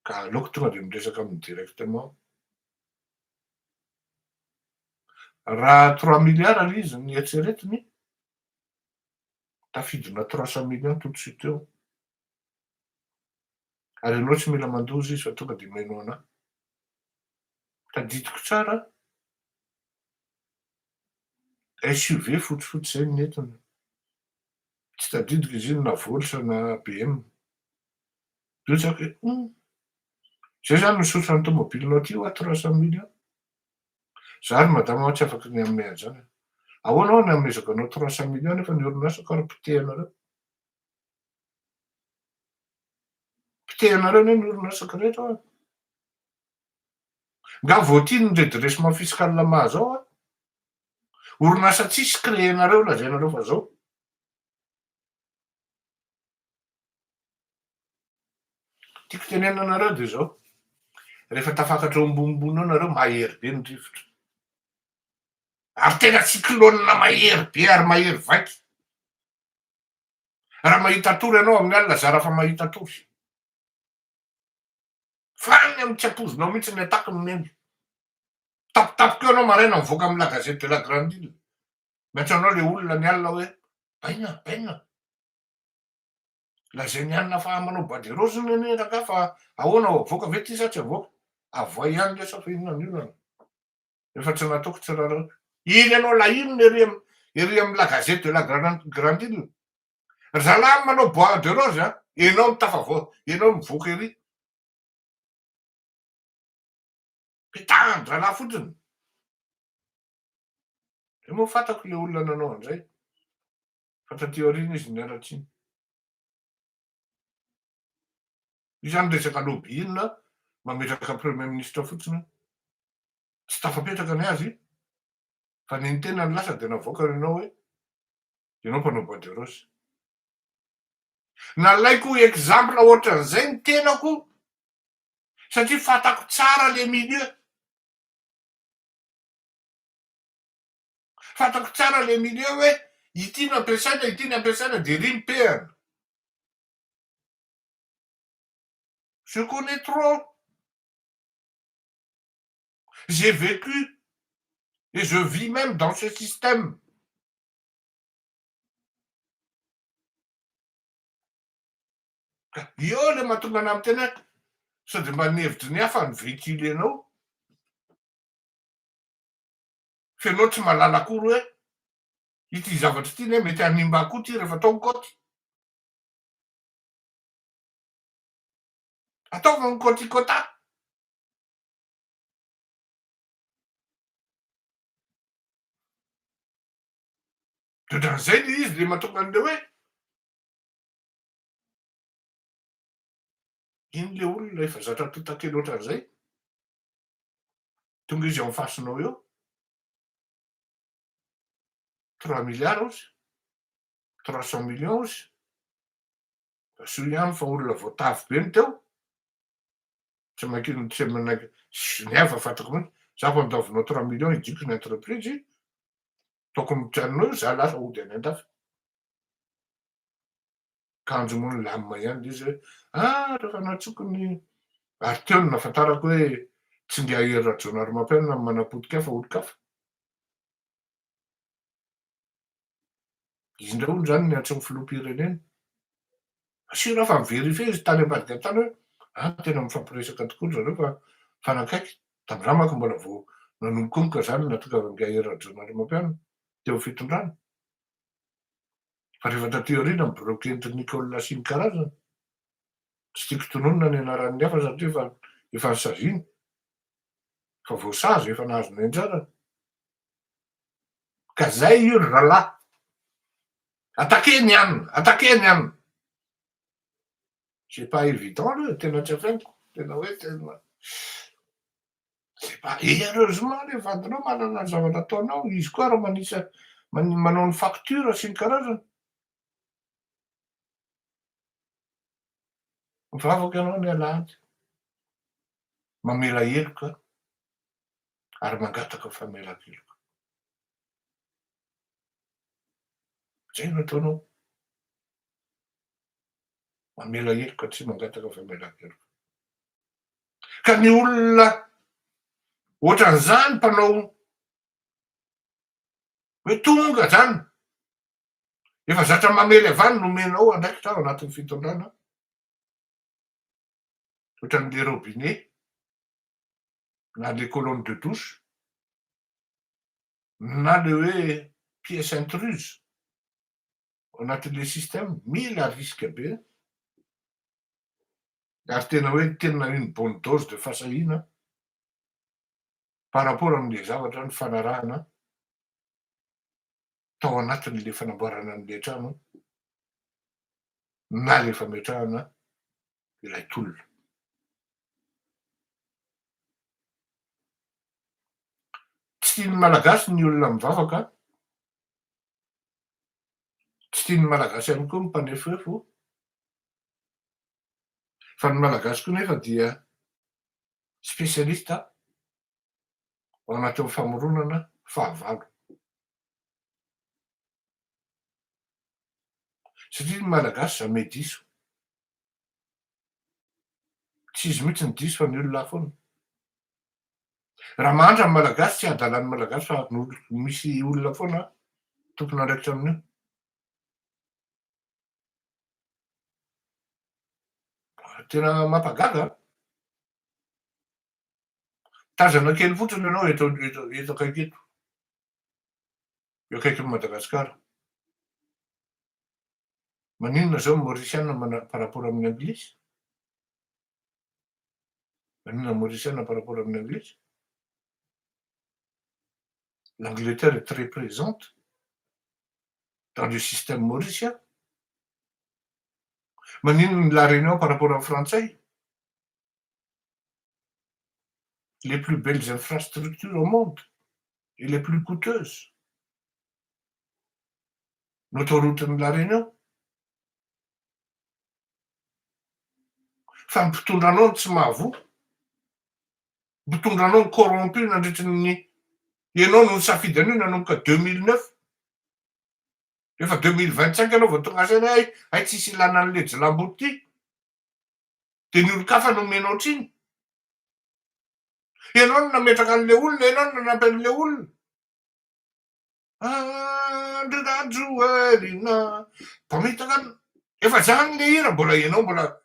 Ka aleoko tonga dia miresaka aminy directement. Raha trois milliards ilay izy ny eritreretiny, tafidina trois cent millions tout de suite eo. Ary ianao tsy mila mandoza izy fa tonga dia omeno anà. Tadidiko tsara, SUV fotsifotsy izay no nentiny. Tsy tadidiko izy iny na Volts na BM. Dia hoy zako hoe hum, zay zany misotra ny tomobilinao ty hoa trois cent millions. Za ry madama hoa tsy afaky ny hanome an'izany e. Ahoana hoa ny hanomezako anao trois cent millions nefa ny orinasako ary potehanareo. Potehanareo anie ny orinasako rehetra hoa. Nga vao ty ny redressement fiscal maha zao hoa. Orinasa tsisy créer-nareo lazainareo fa zao. Tiako tenenina anareo dia izao, rehefa tafakatra eo ambonimbony eo nareo mahery be ny rivotra. Ary tena cyclone mahery be ary mahery vaika. Raha mahita tory ianao amin'ny alina zara fa mahita tory. Fa any amin'ny tsy ampoizinao mihitsy ny attaque no memy. Tampotampoka eo ianao maraina mivoaka amin'ny la gazette de la grande ile. Miantso anao le olona ny alina hoe baina, baina. Lazain'i anona fa manao bois de rose hono anie rangahy fa ahoana ho avoaka ve ty sa tsy avoaka? Avoay ihany lesy fa inona ny olana? Efa tsy nataoko tsy rarako. Iny ianao lahinina ery am ery am la gazette de la grande ile. Ry zalahy manao bois de rose a, enao no tafavoaka, enao mivoaka ery. Petahan-dralahy fotsiny. Zay moa fantako le olona nanao an'izay. Fa taty aoriana izy niala tsiny. Io zany resaka lobbying mametraka premier ministre fotsiny io. Tsy tafapetraka ny azy fa ny ny tenany lasa dia navoakany ianao hoe ianao mpanao bois de rose. Nalaiko exemple ohatran'izay ny tenako satria fantako tsara le milieu. Fantako tsara le milieu hoe ity no ampiasaina, ity no ampiasaina dia ery ny pehana. Je connais trop. J'ai vécu et je vis même dans ce système. Ka eo le mahatonga anah miteny hoe sao dia mba ny hevitry ny hafa no véhiculer-nao. Fa ianao tsy mahalala akory hoe ity zavatra ity anie mety hanimba ahy koa ity rehefa atao ny kaoty. Ataovy ny kaoty quota. De ohatran'izay le izy le mahatonga an'le hoe iny le olona efa zatra totakely ohatran'izay. Tonga izy en face nao eo. Trois milliards ozy, trois cent millions ozy. Soa ihany fa olona voatavy be no teo. Tsy mainky tsy manaiky ny ahy fa fantako mihitsy. Za vao andaovinao trois millions hidiko ny entreprise, ataoko mijanona eo za lasa hody any andafy. Kanjo moa nilamina ihany ilay izy hoe ah rehefa natsoko ny ary teo no nahafantarako hoe tsy ingahy Hery Rajaonarimampianina no manapotika ahy fa olon-kafa. Izy indray hono izany niantso ny filoham-pirenena. Sûr aho fa ni-verifier izy tany ambadika tany hoe ah tena mifampiresaka tokoa ry zareo fa mifanakaiky. Tamin'izaho manko mbola vao nanombokomboka izany nahatonga an'ingahy Hery Rajaonarimampianina teo amin'ny fitondrana. Fa rehefa taty aoriana ny bloquer-ndry Nicole sy ny karazany, tsy tiako tononina ny anaran'ny hafa satria efa efa nosaziana, efa voasazy, efa nahazo ny anjarany. Ka zay io ry rahalahy. Attaquer ny anona, attaquer ny anona. C'est pas évident aloha e, tena tsy afeniko, tena hoe tena C'est pas et heureusement le vadinao manana ny zavatra ataonao, izy koa ary manisa manao ny facture sy ny karazany. Mivavaka ianao ny alahady, mamela heloka ary mangataka famelan-keloka. Zay no ataonao. Mamela heloka tsy mangataka famelan-keloka. Ka ny olona ohatran'izany mpanao hoe tonga zany, efa zatra mamely avy any no omenao andraikitra ao anatin'ny fitondrana, ohatran'le robinet na le colonne de douche na le hoe pièce intruse ao anatin'le système, mila risque be ary tena hoe tena une bonne dose de fahasahiana par rapport amin'le zavatra nifanarahana tao anatin'le fanamboarana an'le trano na le fametrahana ilay tolona. Tsy tian'ny Malagasy ny olona mivavaka, tsy tian'ny Malagasy ihany koa ny mpanefoefo, fa ny Malagasy koa nefa dia spécialiste ao anatin'ny famoronana fahavalo. Satria ny Malagasy jamais diso. Tsy izy mihitsy no diso fa ny olona foana. Raha mahantra ny Malagasy tsy adalan'ny Malagasy fa misy olona foana tompon'andraikitra amin'io. Tena mampagaga an! Tazana kely fotsiny ianao eto eto eto akaiky eto. Eo akaikin'i Madagasikara. Maninona zao ny Maurisiana mana par rapport amin'ny Anglisy? Maninona ny Maurisiana par rapport amin'ny Anglisy? L'Angleterre est très présente dans le système mauricien. Maninona ny La Réunion par rapport amin'ny Frantsay? Les plus belles infrastructures au monde et les plus coûteuses. Ny autoroute-n'i La Réunion. Fa ny mpitondra anao no tsy mahavoa. Mpitondra anao no corrompu nandritry ny ianao no nisafidy an'io nanomboka 2009. Efa 2025 ianao vao tonga saina hoe hay tsisy ilana an'ilay jilambo ity. Dia ny olon-kafa no omenao tsiny. Ianao no nametraka an'ilay olona, ianao no nanampy an'ilay olona. Andry Rajoelina mpamitaka ny efa zany le hira mbola ianao mbola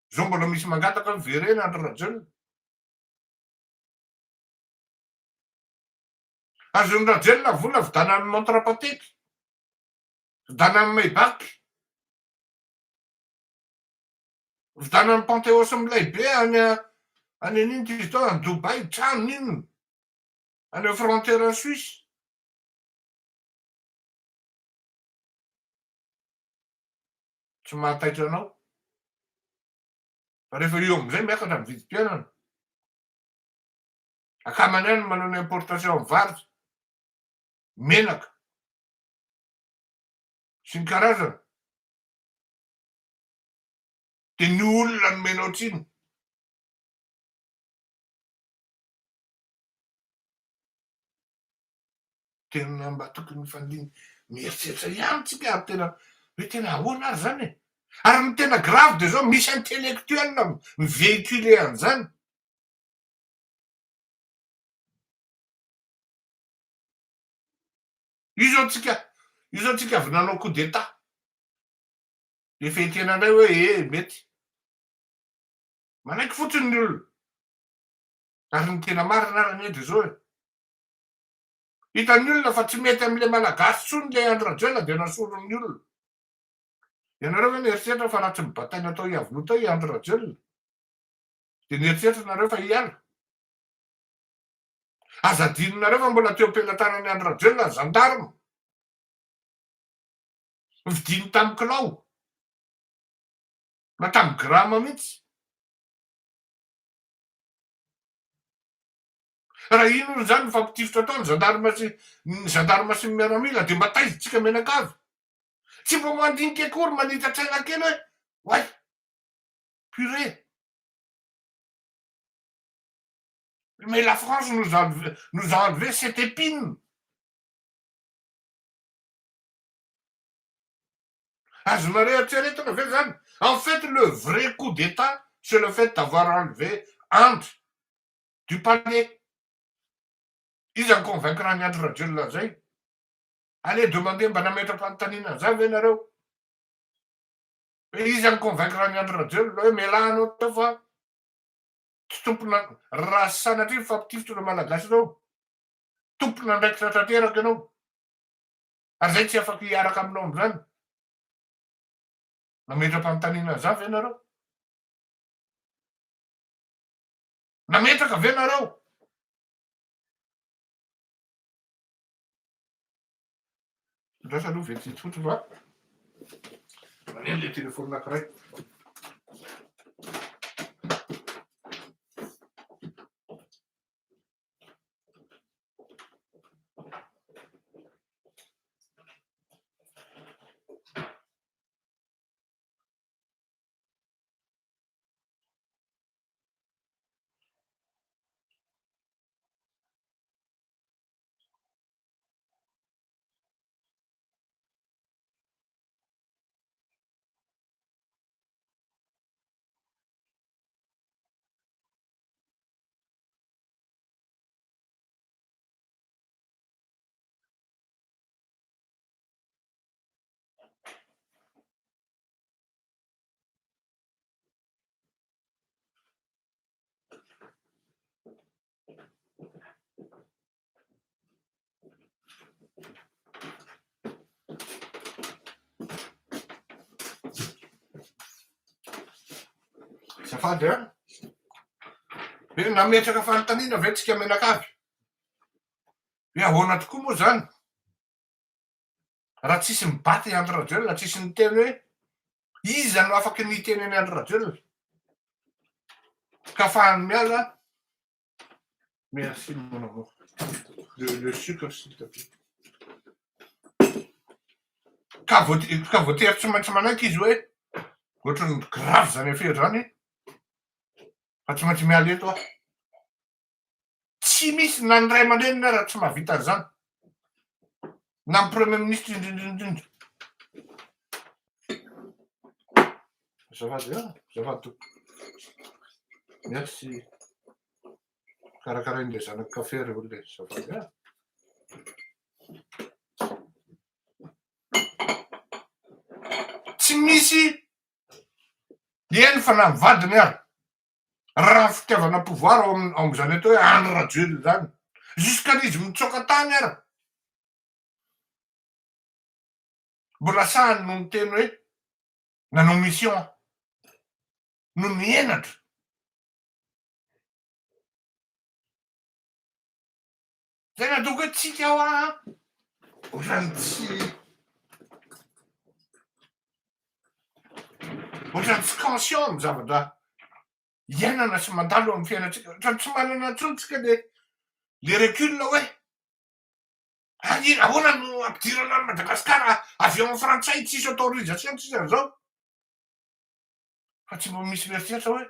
zao mbola misy mangataka hoe verena Andry Rajoelina. Azon'i Rajoelina vola vidanan'ny montre patek, vidanan'ny Maybach, vidanan'ny Panteos milay be any any an'ino ty izy tao any Dubaï, trano inona. Any amin'ny frontière any Suisse. Tsy mahataitra anao. Fa rehefa eo amin'izay miakatra ny vidim-piainana. Akamany ihany no manao ny importation amin'ny vary, menaka sy ny karazany. Dia ny olona nomenao tsiny. Tena mba tokony mifandiny mieritreritra ihany tsika ary tena hoe tena ahoana ary zany e? Ary ny tena grave de zao misy intellectuel mi-vehiculer an'izany. Io zao tsika, io zao tsika avy nanao coup d'état. Efa ekena indray hoe ee mety. Manaiky fotsiny ny olona. Ary ny tena marina ary anie dia zao e. Hitan'ny olona fa tsy mety amin'ilay Malagasy intsony ilay Andry Rajoelina dia nasoron'ny olona. Ianareo ve nieritreritra fa raha tsy nibataina tao Iavoloha tao i Andry Rajoelina dia nieritreritra nareo fa hiala? Aza adinonareo fa mbola teo am-pelatanan'i Andry Rajoelina ny zandarma. Novidiany tamin'ny kilao na tamin'ny grama mihitsy. Raha iny hono izany mifampitifitra tao ny zandarma sy ny zandarma sy ny miaramila dia mba taiza tsika mianakavy? Tsy mba mandinika akory manita-tsaina kely hoe oay! Purée! Mais la France nous a nous a enlevé cette épine! Azonareo eritreretina ve zany? En fait le vrai coup d'Etat c'est le fait d'avoir enlevé Andry du palais. Iza ny convaincre an'i Andry Rajoelina an'izay? Allez demander mba nametra-panontaniana an'izany ve nareo? Hoe iza ny convaincre an'i Andry Rajoelina hoe mialà anao tao fa tsy tompona raha sanatria mifampitifitra ireo Malagasy ireo. Tompon'andraikitra tanteraka ianao. Ary zay tsy afaka hiaraka aminao amin'izany. Nametra-panontaniana an'izany ve nareo? Nametraka ve nareo? Andraso aloha vetivety fotsiny fa maneno le téléphone anankiray. Azafady an! Hoe nametraka fanontaniana ve tsika mianakavy? Hoe ahoana tokoa moa zany? Raha tsisy mibaty i Andry Rajoelina, tsisy niteny hoe iza no afaky ny hiteny an'i Andry Rajoelina? Ka afahany miala Merci mon amour. Le, le sucre s'il te plaît. Ka voate- ka voatery tsy maintsy manaiky izy hoe ohatran'ny grave zany affaire zany fa tsy maintsy miala eto aho. Tsy misy na ny ray aman-dreniny ara tsy mahavita an'izany. Na ny premier ministre indrindra indrindra. Azafady a, azafady tompoko. Merci. Karakarain'ilay zanako kafe ry olona e, azafady a. Tsy misy eny fa na ny vadiny ary. Raha fitiavana pouvoir ao am- ao amin'izany atao hoe Andry Rajoelina izany. Jusqu'à n'izy mitsoaka tany ara. Mbola sahany no niteny hoe nanao mission aho. No nihenatra. Zay nataoko hoe tsika hoa ohatran'ny tsy ohatran'ny tsy conscient amin'ny zavatra iainana sy mandalo amin'ny fiainantsika, ohatran'ny tsy manana intsony tsika le le recul hoe ary ahoana no ampidirana an'i Madagasikara avion frantsay tsisy autorisation tsisy an'izao, fa tsy mba misy mieritreritra hoe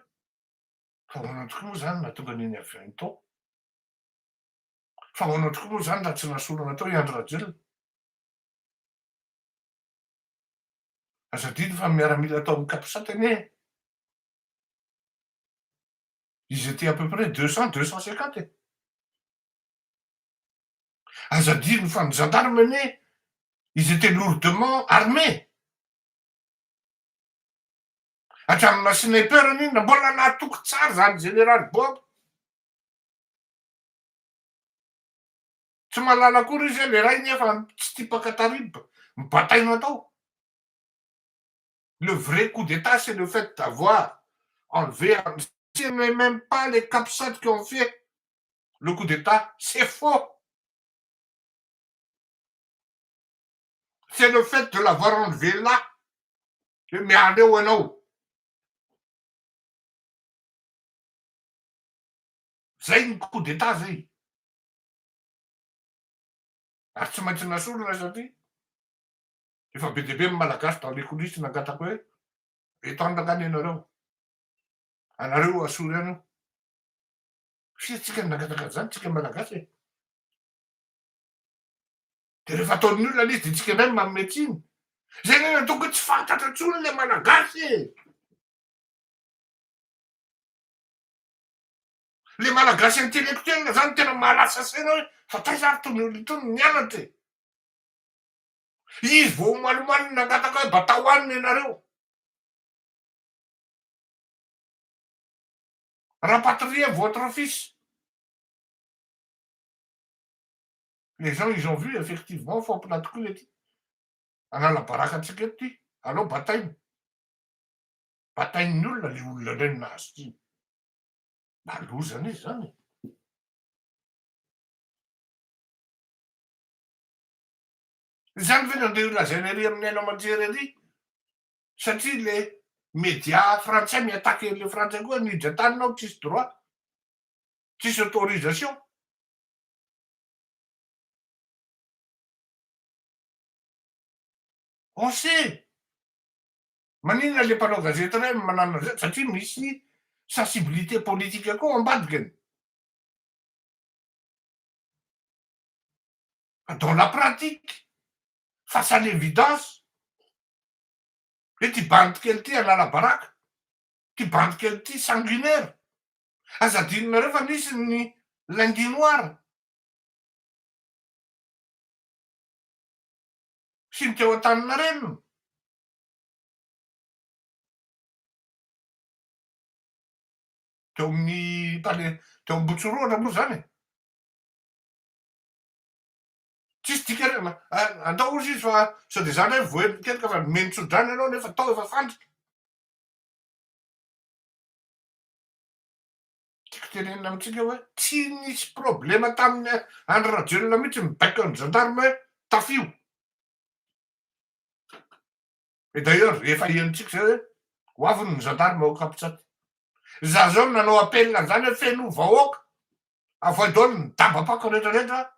fa ahoana tokoa moa zany nahatonga an'iny avion iny tao? Fa ahoana tokoa moa izany raha tsy nasorana tao i Andry Rajoelina? Aza adino fa ny miaramila tao amin'ny Capsat anie ils étaient à peu près 200, 250 e. Aza adino fa ny gendarme anie ils étaient lourdement armés. Hatramin'ny sniper anie mbola nahatoky tsara izany général Bob. Tsy mahalala akory izy hoe le rainy efa tsy tia mpaka tarib, mibataina tao. Le vrai coup d'Etat c'est le fait d'avoir enlevé ce n'est même pas les capsat qui ont fait le coup d'Etat, c'est faux. C'est le fait de l'avoir enlevé là hoe miala eo ianao. Zay ny coup d'Etat zay. Ary tsy maintsy nasorina satria efa be dia be ny Malagasy dans les coulisses nangataka hoe étendre angamba ianareo. Anareo asory any io. Firy tsika no nangataka an'izany tsika Malagasy e? Dia rehefa ataon'ny olona ilay izy dia tsika indray no manome tsiny. Zay anie nataoko hoe tsy fantatra intsony le malagasy e! Le malagasy intellectuel zany tena mahalasa saina hoe fa taiza ary tony olona itony nianatra e! Izy vao omalomaly nangataka hoe batao any ianareo. Rapatriez votre fils. Les gens ils ont vu effectivement fômpina tokoa ety. Hanala baraka antsika eto ty. Aleo bataina. Batain'ny olona le olona indray no nahazo tsiny. Mba loza anie izany e. Izany ve no andeha holazaina ery amin'ny haino aman-jery ery? Satria le media frantsay mi-attaquer an'le frantsay koa niditra tany nao tsisy droit, tsisy autorisation. On sait! Maninona le mpanao gazety iray no manano an'izay? Satria misy sensibilité politique koa ao ambadikany. Fa dans la pratique, face à l'évidence, hoe ty bandy kely ty hanala baraka, ty bandy kely ty sanguinaire. Aza adinonareo fa nisy ny lundi noir. Sy ny teo Antaninarenina. Teo amin'ny palais, teo Ambohitsorohitra moa zany e. Tsisy dikany, andao hozy izy fa sao dia za ndray voahelokeloka fa nomeny tsodrano ianao nefa tao efa fandrika. Tiako tenenina amintsika hoe tsy nisy problema tamin'i Andry Rajoelina mihitsy mibaiko an'ny gendarme hoe tafio. Et d'ailleurs efa henontsika izay hoe ho avy ny gendarme ao Capsat. Za zao no nanao appel an'izany hoe feno vahoaka, avoay daholo ny dabapako rehetra rehetra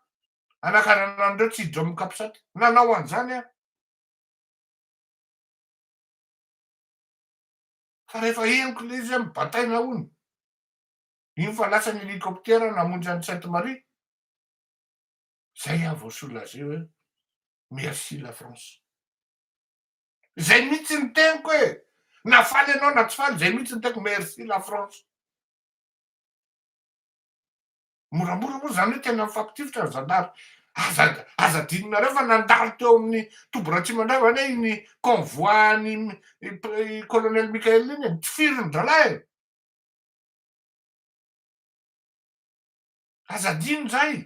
hanakarana an'ireo tsy hiditra ao amin'ny Capsat. Nanao an'izany aho. Fa rehefa henoko ilay izy hoe mibataina hono, iny fa lasa ny hélicoptère namonjy an'i Sainte Marie, zay aho vao soulagé hoe merci la France. Zay mihitsy ny teniko e! Na faly ianao na tsy faly, zay mihitsy ny teniko, merci la France. Moramora moa zany hoe tena mifampitifitra ny zandary. Aza aza adinonareo fa nandalo teo amin'ny toby Ratsimandrava anie iny convoi an'i colonel Mickaël iny e, notifiriny dralahy e. Aza adino zay.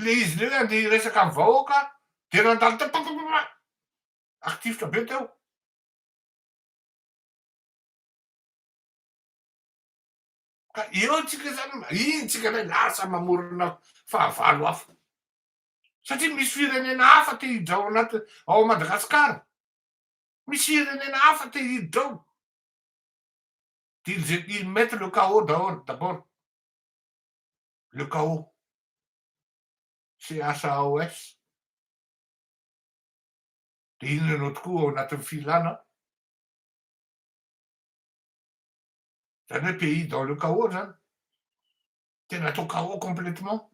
Le izy le hoe andeha hiresaka amin'ny vahoaka de nandalo teo papapapa, ary tifitra be teo. Ka eo tsika zany, iny tsika ndray lasa mamorona fahavalo hafa. Satria misy firenena hafa te hiditra ao anaty, ao Madagasikara. Misy firenena hafa te hiditra ao. Ils, ils mettent le chaos daholo, d'abord. Le chaos. C-H-A-O-S. Dia inona ianao tokoa ao anatin'ny filana? Zany hoe pays dans le chaos zany. Tena atao chaos complètement.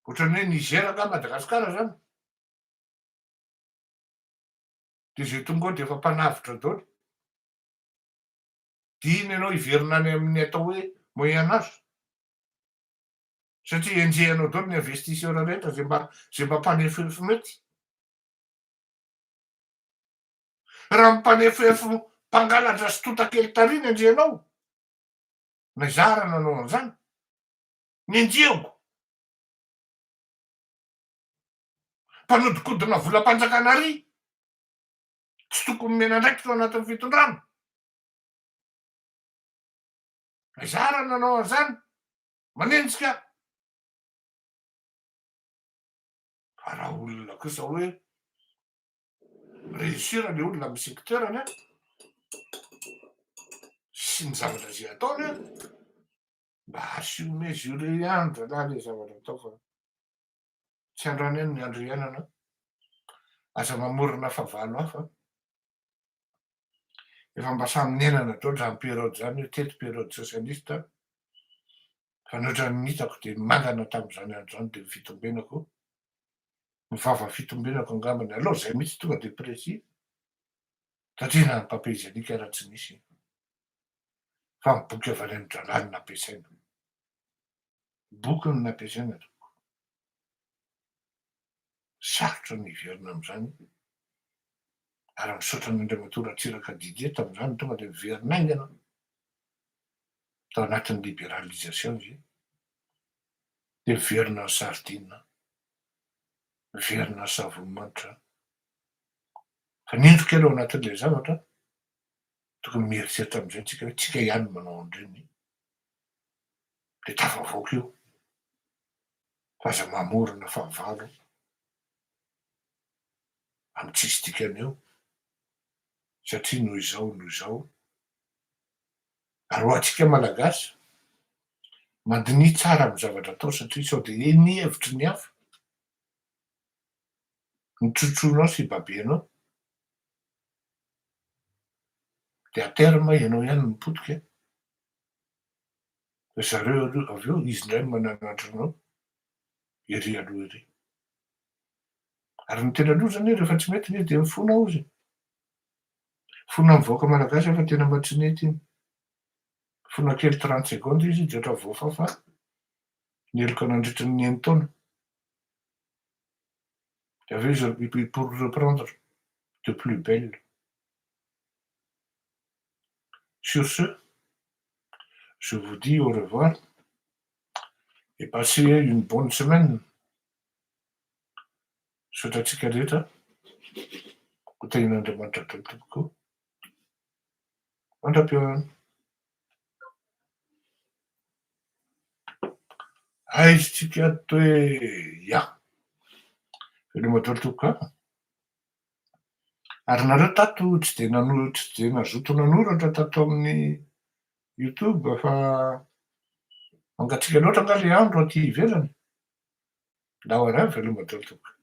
Ohatran'ny hoe Niger angaha Madagascar zany. Dia izay tonga ao dia efa mpanavotra daholo. Dia iny ianao hiverina any amin'ny atao hoe moyen âge. Satria enjehanao daholo ny investisseur rehetra izay mba izay mba mpanefoefo mety. Raha mpanefoefo mpangalatra sy tontakely tary ny enjehanao, na izaho ary nanao an'izany, nenjehiko. Mpanodikodina volam-panjakana ary, tsy tokony omena andraikitra ao anatin'ny fitondrana. Na izaho ary nanao an'izany, manenjika aho. Fa raha olona kosa hoe mi-reussir le olona amin'ny secteur-ny an, sy ny zavatra izay ataony an, mba asio mesurer ihany zalahy le zavatra atao fa tsy androany ihany ny andro iainana, aza mamorona fahavalo hafa, efa mba samy niainana daholo zany période zany hoe teto période socialiste. Fa ny ohatran'ny hitako dia mangana tamin'izany andro izany dia ny fitombenako, ny vava fitombenako angambany, aleo izay mihitsy tonga dia précis, satria na ny papier hygiénique ara tsy nisy, fa ny boky avy any amin-drahalahy no nampiasaina. Boky no nampiasaina tompoko. Sarotra ny hiverina amin'izany, ary misaotra an'Andriamatoa Ratsiraka Didier tamin'izany tonga dia niverina haingana tao anatin'ny libéralisation izy, dia miverina ny sardine, miverina ny savony manitra. Fa ny indro kely ao anatin'ilay zavatra, tokony mieritreritra amin'izay tsika hoe tsika ihany no manao an'ireny, dia tafavoaka io, fa aza mamorona fahavalo amin'ny tsisy dikany eo, satria noho izao noho izao. Ary ho antsika Malagasy, mandiniha tsara amin'ny zavatra atao satria sao dia ny hevitry ny hafa ny trotronao sy babenao, dia à terme ianao ihany no potika, fa zareo aloha avy eo izy indray no mananatra anao ery aloha ery. Ary ny tena loza anie rehefa tsy mety anie dia mifona hozy e. Fona amin'ny vahoaka malagasy aho fa tena mba tsy nety iny. Fona kely 30 secondes izy dia ohatran'ny voafafa ny heloka nandritra ny enin-taona. Dia avy eo izy pour reprendre de plus belle. Sur ce, je vous dis au revoir et passez une bonne semaine. Misaotra antsika rehetra. Ho tahian'Andriamanitra daholo tompoko. Mandra-pihaona. Aiza tsika ato e? Ya. Veloma daholo tompoko a. Ary nareo tato tsy de nano- tsy de nazoto nanoratra tato amin'ny YouTube fa mangatsiaka loatra angaha le andro aty ivelany? Ndao ary veloma daholo tompoko.